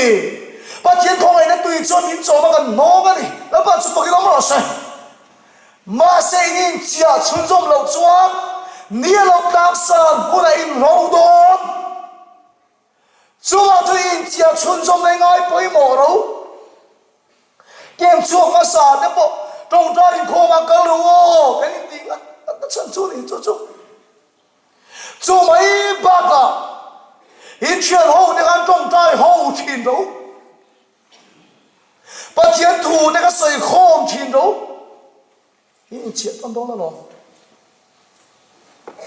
Pathian khawngaihna tui chuan min chawm a kan hnawng a ni. Lalpa chu fakin awm rawh se. Mahse in inchiah chhunzawm loh chuan ni a lo tlangsan hunah in ro dawn. Chuvang chu inchiah chhunzawm leh ngai pawimawh ro. Camp chhuak hmasa te pawh tawngtai inkhawmah kal ru aw kan intih ngat ngat na chhan chu a ni chu chu. Chu mai bakah in thian ho te khan tawngtai ho thin ro. Pathian thu te kha sawi khawm thin ro. In inchhiah tawn dawn alawm.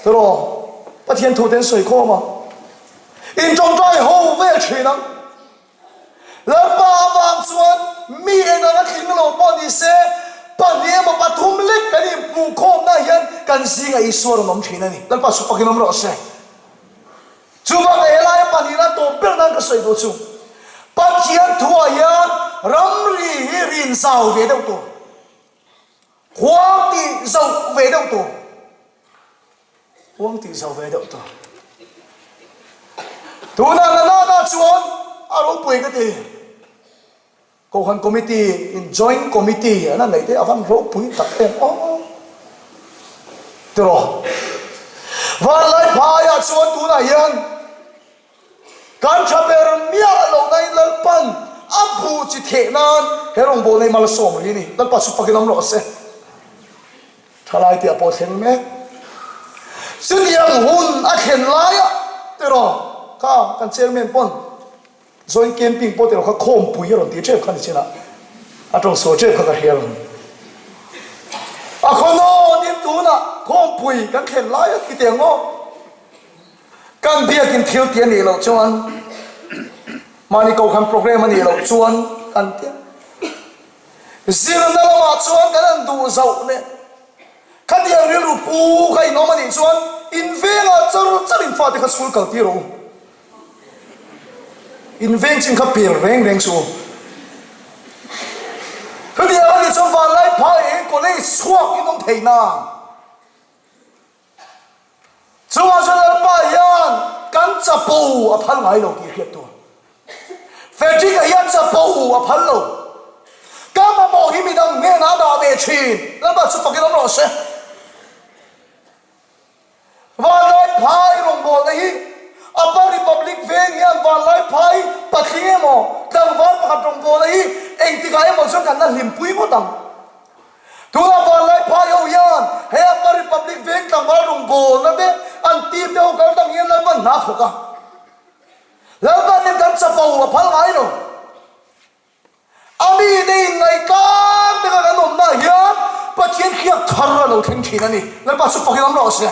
Tiraw, Pathian thu te an sawi khawm a. In tawngtai ho vel thin ang. Lalpa avang chuan mi eng anga tling lo pawh ni se, pahnih emaw pathum lek kan inhmuh khawmna hian kan zingah Isua rawn awm thin a ni. Lalpa chu fakin awm rawh se. Chuvanga helaia pahnihna tawp ber nan ka sawi duh chu, Pathian thuah hian ramri hi rin zau ve deuh tur, huang tih zauh ve deuh tur. Huang tih zo ve deuh tur. Tunah na nana chuan a ropui ka ti. Kohhran committee in joint committee an han neih te a van ropui tak em aw. Tiraw. Vanlai phaiah chuan tunah hian kan tha ber miah lohna in Lalpan a buh chi theh nan he rawngbawlna hi malsawm rih a ni. Lalpa chu fakin awm rawh se. Thalai tih a pawh thleng mek. Chutiang hun a thlen laia tiraw kha kan chairman pawn joint camping pawh tiraw kha khawmpui a rawn ti tep kha ni chin a, a tawng sual tep kha ka hria rawn. A khawnawn in tunah khawmpui kan thlen laia ti teh ang aw. Kan biakin thil ti a nih loh chuan mahni kohhran program a nih loh chuan kan ti a. Zirna lamah chuan kan han duh zauh nen, khatiang rilru pu kha in awm a nih chuan in vengah char char in fate kha school kal tir rawh u. In veng chin kha pel reng reng suh u. Khatiang a nih chuan vanlai phai eng college chhuak in awm thei nang. Chungah chuan Lalpa hian kan chapo a phal ngai lo tih hriat tur. Frederick-a hian chapo a phal lo. Ka mamawh hi midang hnenah a dah ve thin. Lalpa chu fakin awm rawh se. Vanlai phai rawngbawlna hi Upper Republic veng hian Vanlai phai patling emaw tlangval pakhat rawngbawlna hi engtikah emaw chuan kan la hlimpui ngawt ang. Tunah Vanlai Phai ho hian he Upper Republic veng tlangval rawngbawlna te an team te ho kal dang hian Lalpan hna a thawk a. Lalpan hian kan chapo a phal ngai lo. A mite inngaihtlak taka kan awmna ah hian Pathian hriak thar a lo thleng thin a ni. Lalpa chu fakin awm rawh se.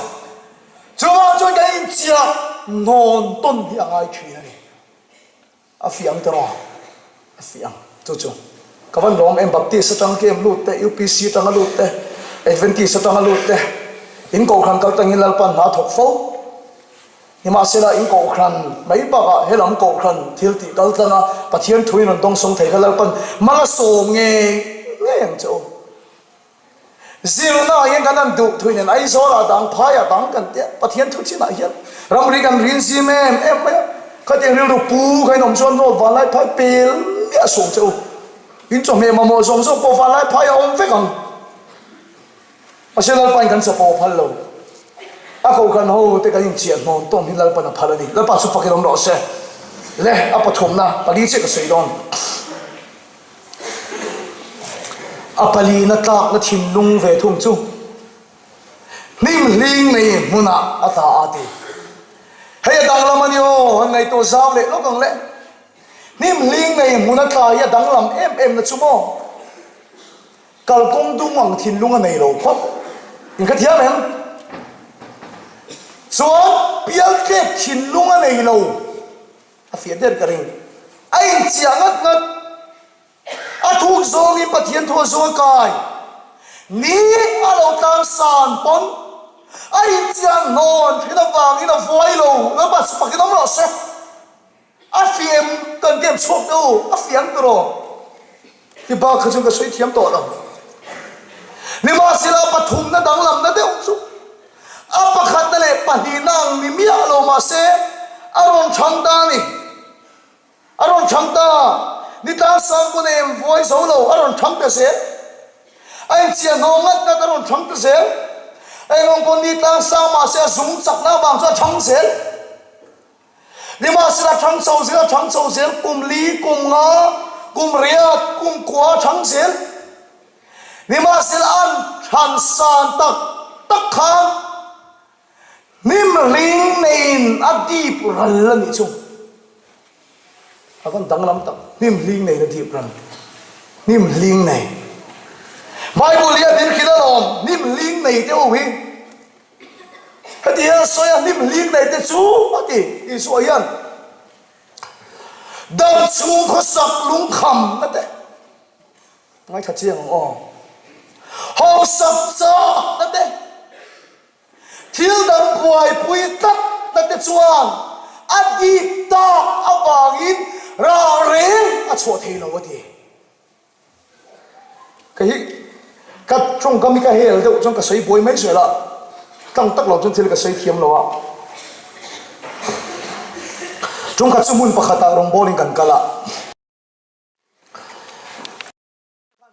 Chuvang chuan kan inchiah hnawn tawn hi a ngai thin a ni. A fiah ang tiraw? A fiah ang. Chu chu. Ka van lawm em Baptist atang kem lut te, UPC atanga lut te, Adventist atanga lut te, in kohhran kal tangin Lalpan hna thawk fo. Nimahsela in kohhran mai bakah helam kohhran thil tih kal tlanga Pathian thu in rawn dawngsawng thei kha Lalpan mal a sawm ngei ngei ang che u. Zirna ah hian kan han duh thui nen Aizawl ah dang phai ah dang kan tia Pathian thu chin ah hian ramri kan rin zim em em mai a, khatiang rilru pu kha in awm chuan road vanlai phai pel miah suh ang che u, in chawhmeh mamawh zawng zawng pawh vanlai phai a awm vek ang. Mahse Lalpa in kan chapo a phal lo, a kohhran ho te kan inchiah hnawn tawm hi Lalpan a phal a ni, Lalpa chu fakin awm rawh se. Le a pathumna pali chiah ka sawi dawn. A palina tlakna thinlung ve thung chu hnim hling nei hmunah a tla a ti. Hei a danglam a ni aw, han ngaihtuah zau leh lawk ang le. Hnim hling nei hmuna tla hi a danglam em em na chu maw? Kalkawng dung ang thinlung a nei lo phawt. In kha thiam em? Chuan pialtlek thinlung a nei lo. A fiah der ka ring. A inchiah ngat ngat. A thuk zawngin Pathian thu a zual kai. Ni a lo tlang san pawn a inchiah hnawn thin avangin a vuai lo. Lalpa chu fakin awm rawh se. A fiah em kan kem chhuak teh u, a fiah ang tiraw? Ti bak kha chu ka sawi thiam tawh lo. Nimahsela pathumna danglamna deuh chu a pakhatna leh pahnihna ang ni miah lo mahse a rawn chhang ta a ni. A rawn chhang ta. Ni tlang sang pawn a em vuai zo lo, a rawn chhang ta zel. A inchiah hnawh ngat ngat a rawn chhang ta zel. Engawng pawn ni tlang sang mahse a zung chakna avang chuan a chhang zel. Nimahsela thang chho zel a thang chho zel, kum li, kum nga, kum riat, kum kua a thang zel. Nimahsela an than san tak tak khan. Hnim hling neiin a dip ral a nih chu. A van danglam tak, hnim hling neiin a dip ral. Hnim hling nei. Bible hian min hrilh alawm, hnim hling nei te ho hi. Heti hian a sawi a, hnim hling nei te chu a ti Isua hian. Dam chhung khawsak lungkham na te. Ngaithla chiang ang aw. Hausak chak na te. Thil dang buaipui tlat na te chuan a dip tak avangin rah reng a chhuah thei lo a ti. Ka hi ka tawngkam hi ka hel deuh chuan ka sawi buai mai zel a, tlang tak lo chuan thil ka sawi thiam lo a. Tawngkhat chu hmun pakhatah rawngbawlin kan kal a.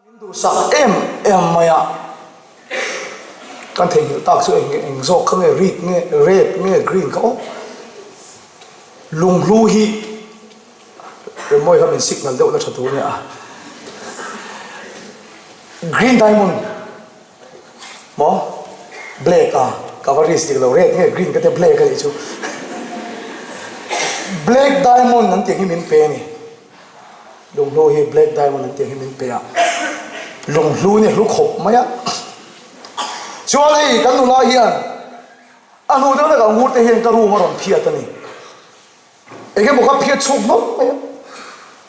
Min duhsak em em mai a, kan theihnghilh tak chu eng eng zawk kha nge red nge red nge green kha aw lunghlu hi remawi kha min signal deuh la tha tur a nia green diamond maw black a ka va risk dik lo red nge green ka tia black a nih chu black diamond an tih hi min pe a ni. Lunghlu hi Black Diamond an tih hi min pe a, lunghlu nia hlu khawp mai a. Chuan hei kan nula hian a hnu deuh lek ah ngur te hian ka room a rawn phiat a ni. Eng emaw kha phiat chhuak hnawk mai a.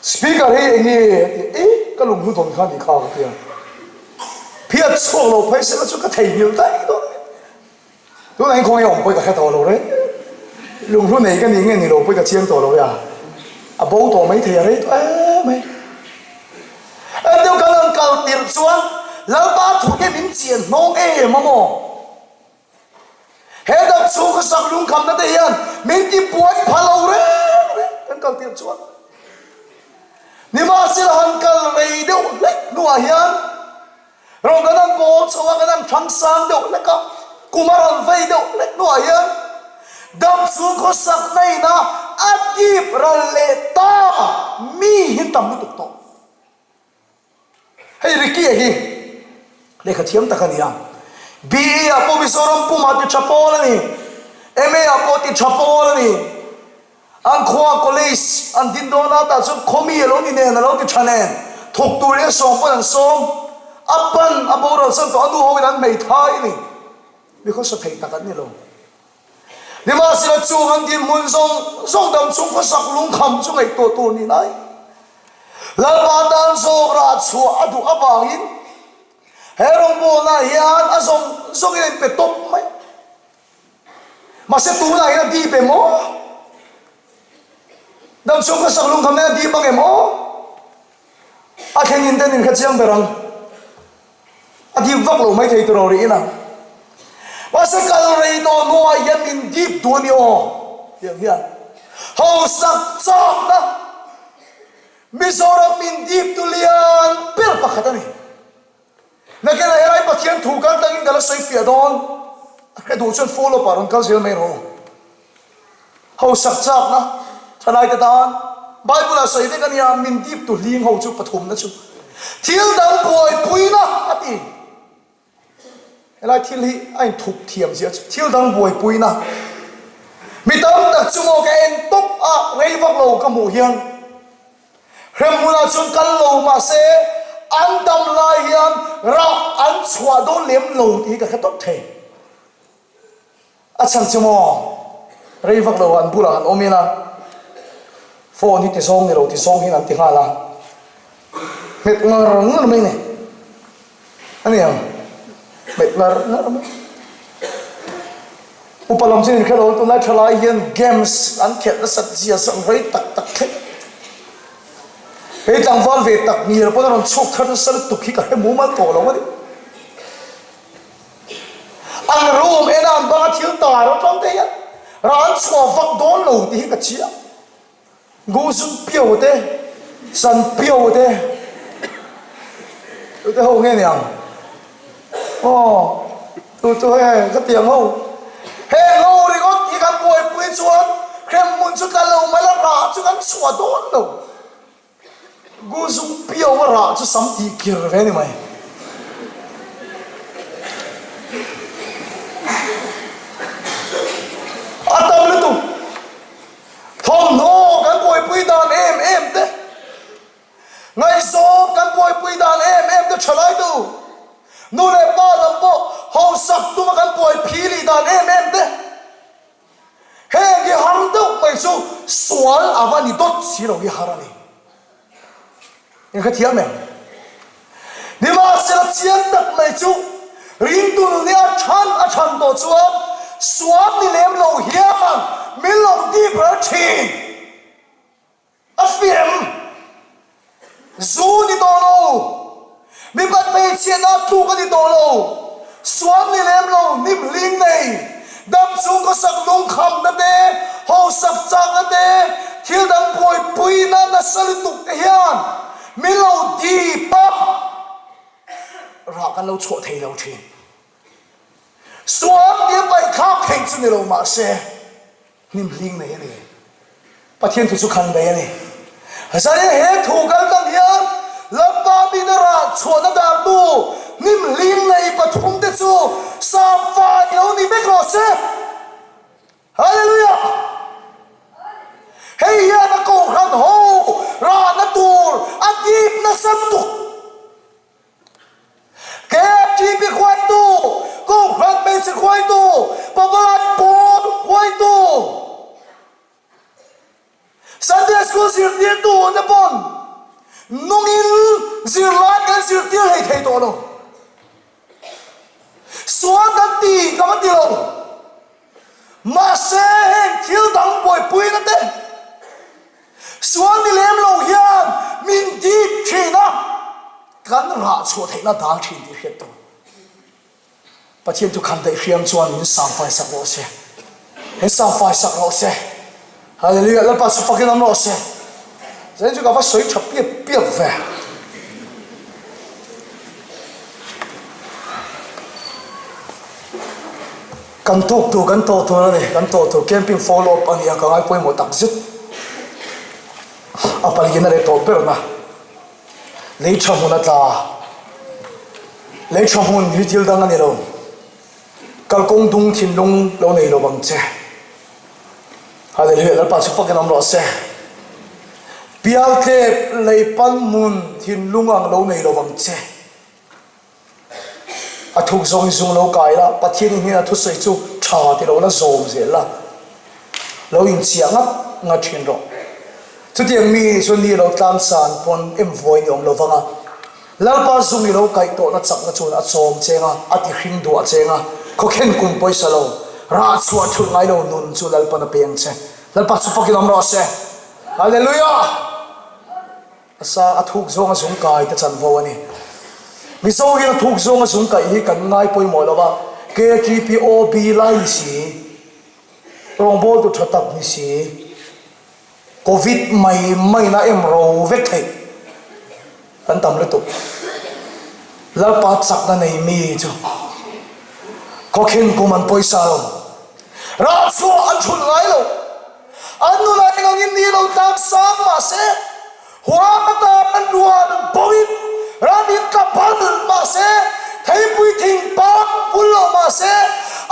Speaker hi eng nge a ti a, e ka lunghlu dawn kha a nih kha ka ti a. Phiat chhuak lo phei sela chu ka theihnghilh daih dawn a ni. Tunah hian khawnge awm pawh ka hre tawh lo reng. Lunghlu nei ka nih nge ni lo pawh ka chiang tawh lo e a. A bo tawh mai thei a rei tawh em mai. En deuh kan han kal tirh chuan Lalpa thu hi min chian hnawng em a maw? He dam chhung khawsak lungkhamna te hian min ti buai pha lo reng reng kan kal tirh chuan. Nimahsela han kal rei deuh hlek hnuah hian Rawn kan han pawl chho a, kan han thlang sang deuh hlek a, kum a rawn vei deuh hlek hnuah hian dam chhung khawsak na ina a dip ral leh ta mi hi tam lutuk tawh. Hei Ricky-a hi lehkha thiam tak a ni a, BE ah pawh Mizoram pumah ti tha pawl a ni, MA ah pawh ti tha pawl a ni. An khua college an din dawn a, tah chuan khawmi a lo ni nen, a lo ti tha nen, thawk tur hi a sawm pawn an sawm, a pan a boral san tawh, a nu ho in an hmeithai a ni, mi khawsa thei tak an ni lo. Nimahsela chung an dinhmun zawng zawng dam chung khawsak lungkham chu ngaihtuah tur ni lai. Lalpa tan zawk rah chhuah a duh avangin he rawngbawlnaah hian a zawng zawngin a inpe tawp mai. Mahse tunah hian a dip em aw? Damchhung ka sak lungkham hian a dip ang em aw? A thleng in ten in kha chiang ber ang. A dip vak lo mai thei tur rih in ang. Mahse kal rei tawh hnuah hian min dip duh a ni aw? Tiang hian hausak chakna Mizoram min dip tu lian ber pakhat a ni. Nakinah helai Pathian thu kal tangin ka la sawi fiah dawn. A hre duh chuan follow up ah rawn kal zel mai rawh u. Hausak chakna thalaite tan Bible ah sawi vek a nia, min dip tu hling ho chu pathumna chu thil dang buaipuina a ti. Helai thil hi a inthup thiam zia chu thil dang buaipuina. Mi tam tak chu maw ka en tawp a rei vak lo ka hmuh hian Hremhmunah chuan kal lo mahse an dam lai hian rah an chhuah dawn lem lo tih hi ka hre tawp thei. A chhan chu maw rei vak lo an bulah han awm ila phone hi ti zawng ni lo ti zawng hian an ti nghal a, hmet ngar ngar mai ni a ni ang, hmet ngar ngar mai. Upa lam chu inhre lo, tunlai thalai hian games an khelh nasat zia zan rei tak tak thleng. Hei tlangval ve tak ngial pawn a rawn chhuak thar nasa lutuk hi ka hre mumal tawh lo a ni. An room ena an banga thil tar atang te hian rah an chhuah vak dawn lo tih hi ka chiang. Guzun piau te, san piau te, tute ho nge niang? Aw, tu chu he ka tiang ho. Heng ho ringawt hi kan buaipui chuan hremhmun chu tla lo mai la, rah chu kan chhuah dawn lo. Guzung piau a rah chu sam tih kir ve ni mai. Nu leh pa lam pawh hausak tuma kan buai phili dan em em te. Heng hi har deuh mai chu sual a va ni dawt si lo hi har a ni. Inhrethiam em? Nimahsela chiang tak mai chu ringtu nun hi a than a than tawh chuan sual ni lem lo hian min lo dip ral thin. A fiam zu ni tawh lo, mipat hmeichhiatna tluk a ni tawh lo, sual ni lem lo, hnim hlim nei, dam chung khawsak lungkhamna te, hausak chakna te, thil dang buaipuina nasa lutuk te hian min lo dip a, rah kan lo chhuah thei lo thin. Sual tia paihthlak theih chu ni lo mahse, Hnim hling nei a ni. Pathian thu chu khan nei a ni. Zaia he thu kal tang hian Lalpa mite rah chhuahna dartu hnim hling nei pathumte chu samfai lo ni vek rawh se. Hallelujah! Hei hian a kohhran ho rahna tur a dip nasa lutuk. KFTP hruaitu, Kohhran hmeichhe hruaitu, Pavalai pawl hruaitu, Sunday School zirtirtu te pawn nungin zirlai kan zirtir hlei thei tawh lo. Sual kan ti ka va ti lo. Mahse heng thil dang buaipuina te Sual ni lem lo hian min dip thin a, kan rah chhuah theihna dal thin tih hriat tur. Pathian thu khan daih hriam chuan min sangfai sak rawh se. Min sangfai sak rawh se. Hallelujah, Lalpa chu fakin awm rawh se. Zain chu ka va sawi tha piap piap ve. Kan tawk tur kan tawh tur a ni, kan tawh tur camping follow up a ni a, ka ngai pawimawh tak zet. A palian a leh tawh berna lei tha hmun a tla, lei tha hmun hi thil dang a ni lo, kalkawng dung thinlung lo nei lo ang che. Hallelujah, Lalpa chu fakin awm rawh se. Pialtlep lei pan hmun thinlung ang lo nei lo ang che. A thuk zawng i zung lo kai la, Pathian i hnena thusawi chu tha ti lo la zawm zel la, lo inchiah ngat ngat thin rawh. Chutiang mi nih chuan ni lo tlang san pawn em vuai ni awm lo vang a, Lalpa zung i lo kaih tawhna chakna chuan a chawm cheng a, a ti hring duah cheng a, khawkhen kum pawisa lo, rah chhuah thulh ngai lo nun chu Lalpan a peng che. Lalpa chu fakin awm rawh se. Hallelujah! A sa a thuk zawnga zung kai te chanvo a ni. Mizo hian a thuk zawnga zung kaih hi kan ngai pawimawh lo a, KTPOB lai ni si, rawngbawltu tha tak ni si, Covid mai maina em ro vek theih kan tam lutuk. Lalpa chakna nei mi chu khawkhin kum an pawisa lo, rah chhuah an thulh ngai lo. An nunah engangin ni lo tlang sang mah se, huam atan an rual boin ram in tla bal mah se, theipui thing pang bul lo mah se,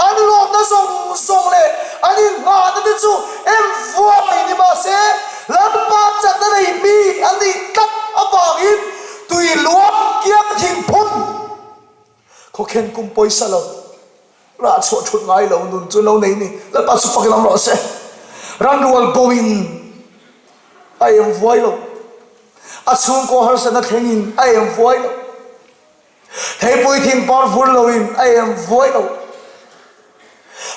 an lawmna zawng zawng leh an inngahna te chu em vuai ni mah se, Lalpa chakna nei mi an nih tlat avangin tui luang kiang thing phun khawkhen kum pawisa lo. Rah chhuah thut ngai lo nun chu lo nei ni. Lalpa chu fakin awm rawh se. Ranrual bo in a em vuai lo. A chhungkaw harsatna thleng in a em vuai lo. Theipui thing par vur lo in a em vuai lo.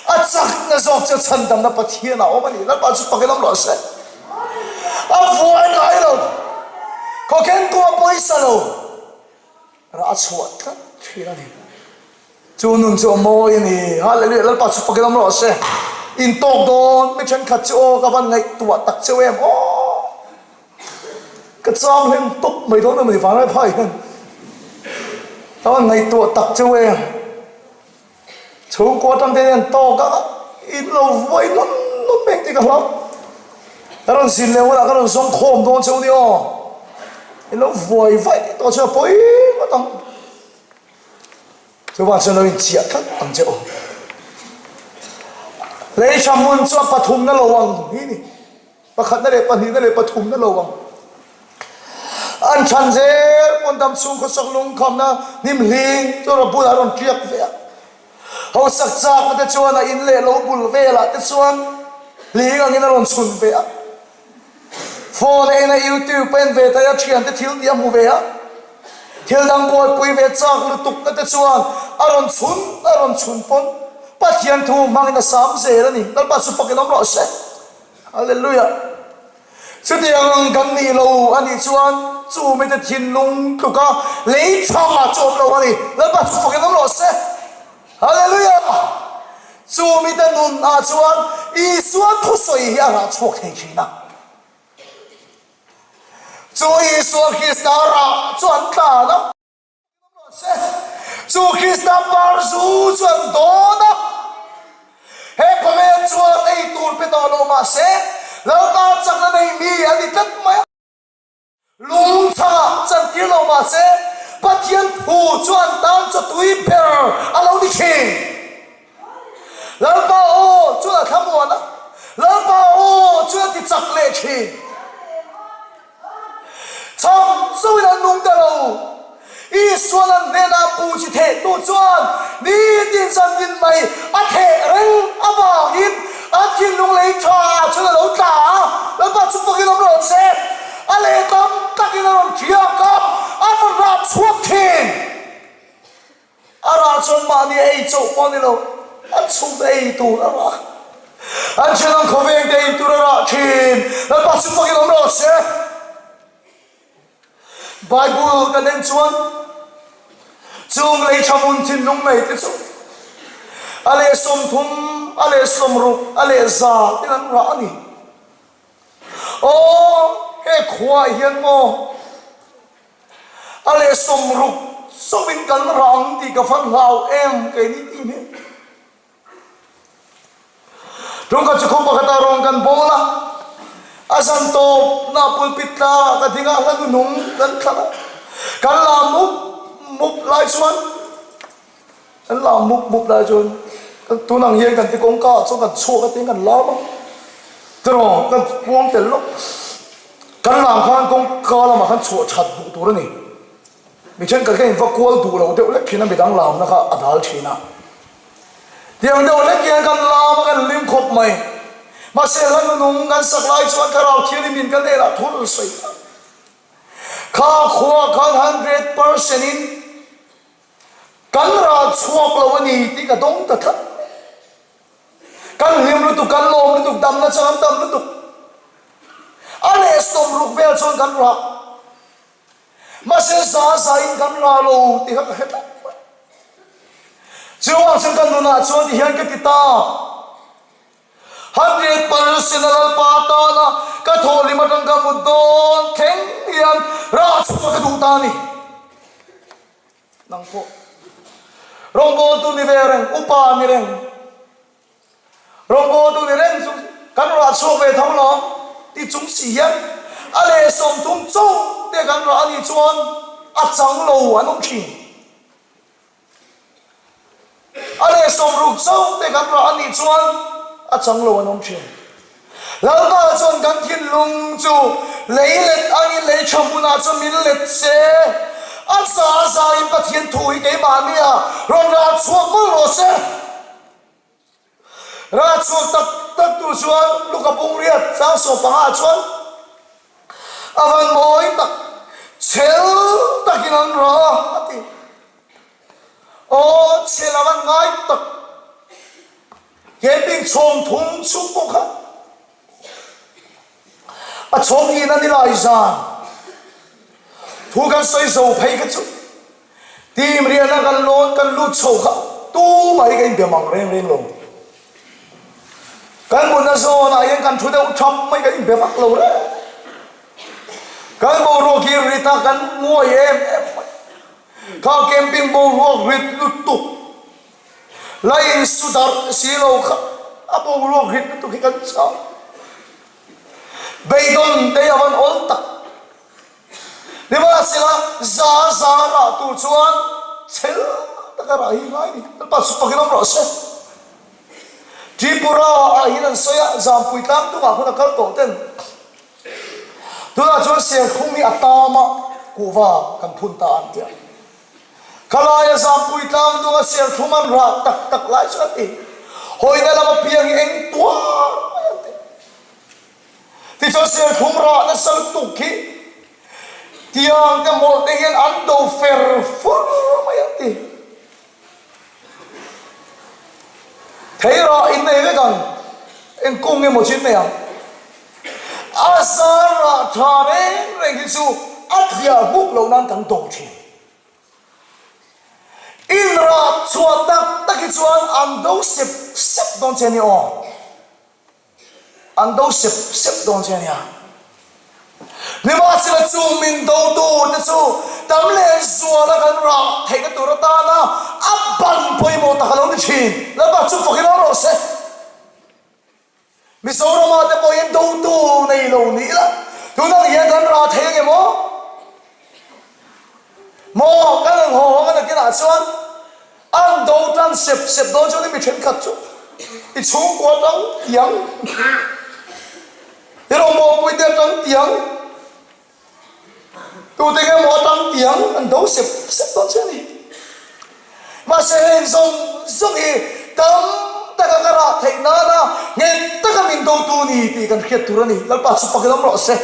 A chakna zawk chu chhandamna Pathian ah awm a ni. Lalpa chu fakin awm rawh se. A vuai ngai lo. Khawkhen kum a pawisa lo. Rah a chhuah tlat thin a ni. Chu nun chu a mawi a ni. Hallelujah Lalpa chu fakin awm rawh se. In tawk dawn mi thenkhat chu aw ka van ngaihtuah tak cheu em aw. Ka chang hlim tawp mai dawn a ni vanglai phai hian. Ka van ngaihtuah tak cheu em. Chhungkaw atang te hian tawk a in lo vuai nawn nawn mai tih ka hlau. Ka rawn zin leh hunah ka rawn zawng khawm dawn cheu ni aw. In lo vuai vaih tawh chu a pawi ngawt ang. Chuvang chuan lo inchiah tlat ang che aw. Lei tha hmun chu a pathumna lo ang hi ni. Pakhatna leh pahnihna leh pathumna lo ang. An chhan zel pawn dam chhung khawsak lungkhamna hnim hling chu rawn bulah a rawn tiak ve a. Hausak chakna te chuan a in leh lo bul velah te chuan hling angin a rawn chhun ve a. Phone a en a, YouTube a en ve thei a, thiante thil tih a hmu ve a. Thil dang buaipui ve chak lutuk na te chuan a rawn chhun a rawn chhun pawn Pathian thu hmangin a sam zel a ni. Lalpa chu fakin awm rawh se. Hallelujah. Chutiang ang kan nih lo a nih chuan chu mite thinlung tluka lei tha chu awm lo a ni. Lalpa chu fakin awm rawh se. Hallelujah! Chu mite nun ah chuan Isua thusawi hi a rah chhuak thei thin a. Chu Isua Krista rah chu an tlan a. Chu Krista par zu chu an dawn a, he khawvel chuan ei tur pe tawh lo mah se, Lalpa chakna nei mi a ni tlat mai a. Lung changah chantir lo mah se, Pathian thu chu an tan chaw tui ber a lo ni thin. Lalpa aw chuan a thlamuan a, Lalpa aw chuan a ti chak leh thin. Chham chauhin an nung ta lo. Isua'n an hnenah pu chi thehtu chuan nitin zantin mai a theh reng avangin an thinlung lei tha ah chuan a lo tla a, Lalpa chu fakin awm rawh se, a leh tam takin a rawn hriak a, a rawn rah chhuak thin. A rah chuan mahni a ei chauh pawh a ni lo, an chhungte ei tur a rah. An thenawm khawvengte ei tur a rah thin. Lalpa chu fakin awm rawh se. Bible kan en chuan chung lei tha hmun thinlung nei te chu a leh 30, a leh 60, a leh 100 ten an rah a ni. Aw, he khuaah hian maw A leh 60 chauhin kan rah ang tih ka van hlau em kei ni tih hmel. Tungkhat chu khaw pakhatah rawn kan bawl a, a zan tawp na pulpit tla ka ding a, hla nunung kan thlan a, kan la mup mup lai chuan Kan lam mup mup lai chuan kan tun ang hian kan ti kawngka ah chuan kan chhuak a tiin kan lam a, tiraw kan puang tel lawk. Kan lam khan kawngka lamah khan chhuah that duh tur a ni. Mi thenkhat kha in va kual duh lo deuh lek thin a, midang lamna kha a dal thin a. Tiang deuh lek hian kan lam a kan hlim khawp mai. Mahse hla nunung kan sak lai chuan Thlarau Thianghlim in kan hnenah thu rawn sawi ta. Kha khua khan 100% in Kan rah chhuak lo a ni tih ka dawng ta tlat. Kan hlim lutuk, kan lawm lutuk, damna chang an tam lutuk. A leh 60 vel chuan kan rah. Mahse za za in kan rah lo tih kha ka hre tlat mai. Chuvang chuan ka nunah chuan ti hian ka ti ta. 100% a Lalpa tana ka thawhlim atang ka mut dawn thleng hian rah chhuah ka duh ta a ni. Nang pawh rawngbawltu ni ve reng, upa ni reng, rawngbawltu ni reng chu kan rah chhuak ve tho lo ti chung si hian a leh 30 chauh te kan rah a nih chuan a chang lo an awm thin. A leh 60 chauh te kan rah a nih chuan a chang lo an awm thin. Lalpa chuan kan thinlung chu lei let angin lei tha hmunah chuan min let se. A za zain Pathian thu hi keimahnia rawn rah chhuak mawlh rawh se. Rah chhuak tak tak tur chuan Luka bung riat tlang 15 ah chuan a van mawi tak, chhel takin an rah a ti. Aw, chhel a van ngai tak. Camping chhawm thum chung pawh kha a chhawm in a ni lai zan thu kan sawi zo phei kha chu team riahna kan lawn kan lut chho kha tumah hi ka inbe mang reng reng lo. Kan mutna zawnah hian kan thu deuh thap mai kan inbe vak lo reng. Kan boruak hi rit a kan nguai em em mai. Kha camping boruak rit lutuk La in su darh si lo kha a boruak rit lutuk hi kan chau. Beidawn te hi a van awl tak. Nimahsela za za rah tur chuan chhel taka rah hi ngai ni. Lalpa chu fakin awm rawh se. Tripura ah hian an sawi a, Zampui tlang tungah hun a kal tawh ten. Tunah chuan serthlum hi a tam a. Kuhva kan phun ta an ti a. Khalaia Zampui tlang dunga serthlum an rah tak tak lai chu an ti. Hawina lam apiang hi eng tuar mai an ti. Tichuan serthlum rah nasa lutuk hi tiang te hmawlh te hian an do fer fur mai an ti. Thei rah in nei vek ang, eng kung emaw chu in nei ang. A zar rah tha reng reng hi chu a tliah hmuk loh nan kan do thin. In rah chhuah tak tak hi chuan an do sep sep dawn che a ni aw. An do sep sep dawn che a nia. Nimahsela chung min dotu te chu tam leh zuala kan rah theihna tur atana a ban pawimawh tak a lo ni thin. Lalpa chu fakin awm rawh se. Mizorama te pawh hian dotu nei lo ni ila tunah hian kan rah thei ang em aw? Maw kan ang haw hawng a nakinah chuan an do tlang sep sep dawn chuan i mi thenkhat chu i chhungkua tang tiang i rawngbawlpui te atang tiang tute nge maw atang tiang an do sep sep dawn che a ni. Mahse heng zawng zawng hi tam taka ka rah theih nana nghet taka min dotu ni tih kan hriat tur a ni. Lalpa chu pak lam rawh se.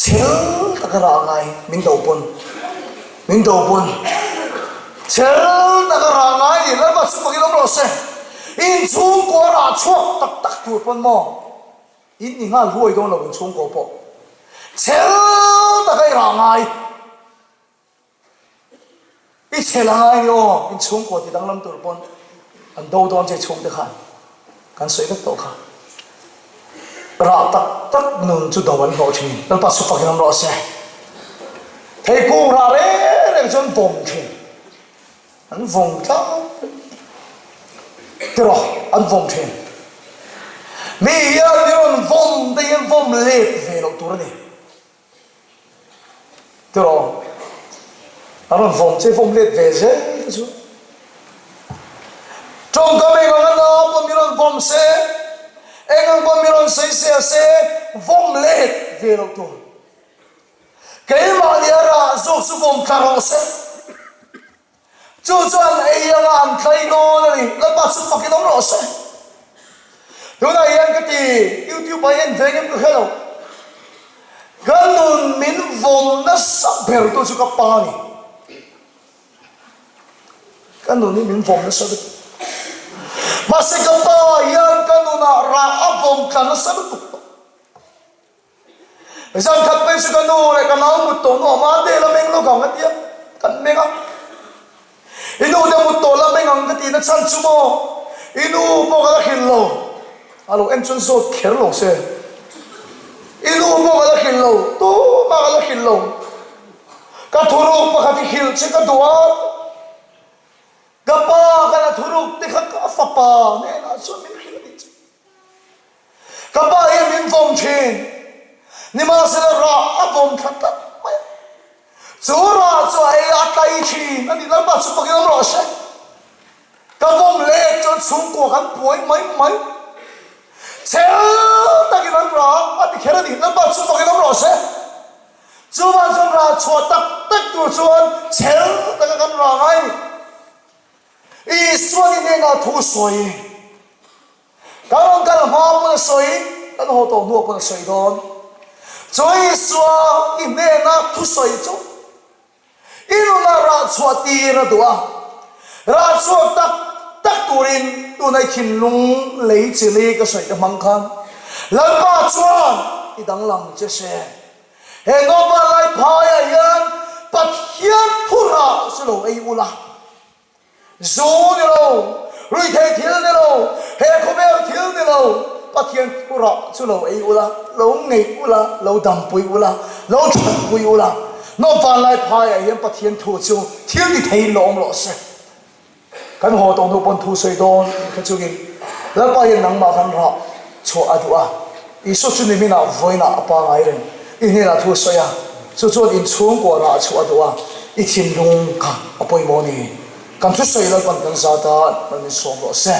Chhel taka rah ngai min do pawn min do pawn chhel taka rah ngai ni Lalpa chu fakin awm rawh se. Inchhungkaw rah chhuak tak tak tur pawn maw in ni nghal huai dawn lo inchhungkaw pawh chhel taka i rah ngai. I chhe la ngai ni aw, in chhungkaw ti danglam tur pawn an do dawn che chhungte khan kan sawi vek tawh kha. Rah tak tak nun chu do an hlawh thin, Lalpa chu fakin awm rawh se. Theikung rah reng reng chu an vawm thin, an vawm tlang tiraw an vawm thin. Mi hian mi rawn vawm te hian vawm let ve loh tur a ni. Tiraw? A rawn vawm che vawm let ve zel te chu. Tawngkam eng ang a na pawn mi rawn vawm se, eng ang pawn mi rawn sawi se se, vawm let ve loh tur. Keimahni a rah zawk chu vawm tla rawh se. Chu chuan ei anga an tlai dawn a ni. Lalpa chu fakin awm rawh se. Tunah hian ka ti, YouTube ah hian veng em ka hre lo. Ka nun min vawm nasa ber tu chu ka pa a ni. Ka nun hi min vawm nasa lutuk. Mahse ka pa hian ka nunah rah a vawm tla nasa lutuk tawh. Zan khat phei chu ka nu leh ka nau mut tawh nuam a, te la meng lawk ang a tia, kan meng a. I nu te mut tawh la meng ang ka tihna chhan chu maw, i nu pawh ka la hrilh lo, a lo en chuan zawt kher lo se, i nu pawh ka la hrilh lo, tumah ka la hrilh lo, ka thuruk pakhat i hrilh che ka duh a, ka pa ka la thuruk te kha ka fapa hnenah chuan min hrilh a nih chu. Ka pa hian min vawm thin. Nimahsela rah a vawm thla tlat mai a. Chu rah chu a ei a tlai thin a ni. Lalpa chu pakin awm rawh se. Ka vawm leh chuan chhungkua kan puai mai mai. Chel takin an rah a ti kher a ni. Lalpa chu pakin awm rawh se. Chuvang chuan rah chhuah tak tak tur chuan chel taka kan rah ngai a ni. Isuan i hnenah thu sawi. Kan rawn kal hma pawn a sawi, kan haw tawh hnuah pawn a sawi dawn. Chu Isua i hnena thusawi chu i nunah rah chhuah tir a duh a, rah chhuak tak tak turin tuna i thinlung lei chili ka sawi te hmang khan Lalpa chuan i danglam che se. He Naupan lai phaiah hian Pathian thu rah chu lo ei ula. Zu ni lo, ruihtheih thil ni lo, he khawvel thil ni lo, Pathian thu rah chu lo ei ula, lo ngeih ula, lo dampui ula, lo thatpui ula. Nawmvan lai phaiah hian Pathian thu chu thil ti theiin lo awm rawh se. Kan haw tawh hnu pawn thu sawi dawn tih kha chungin Lalpa hian nangmah kan rah chhuah a duh a. Isua chu niminah vawiinah a pangai reng. I hnenah thu a sawi a, chu chuan inchhungkua rah chhuah a duh a, i thinlung kha a pawimawh a ni. Kan thusawi Lalpan kan zat a, Lalmin sawm rawh se.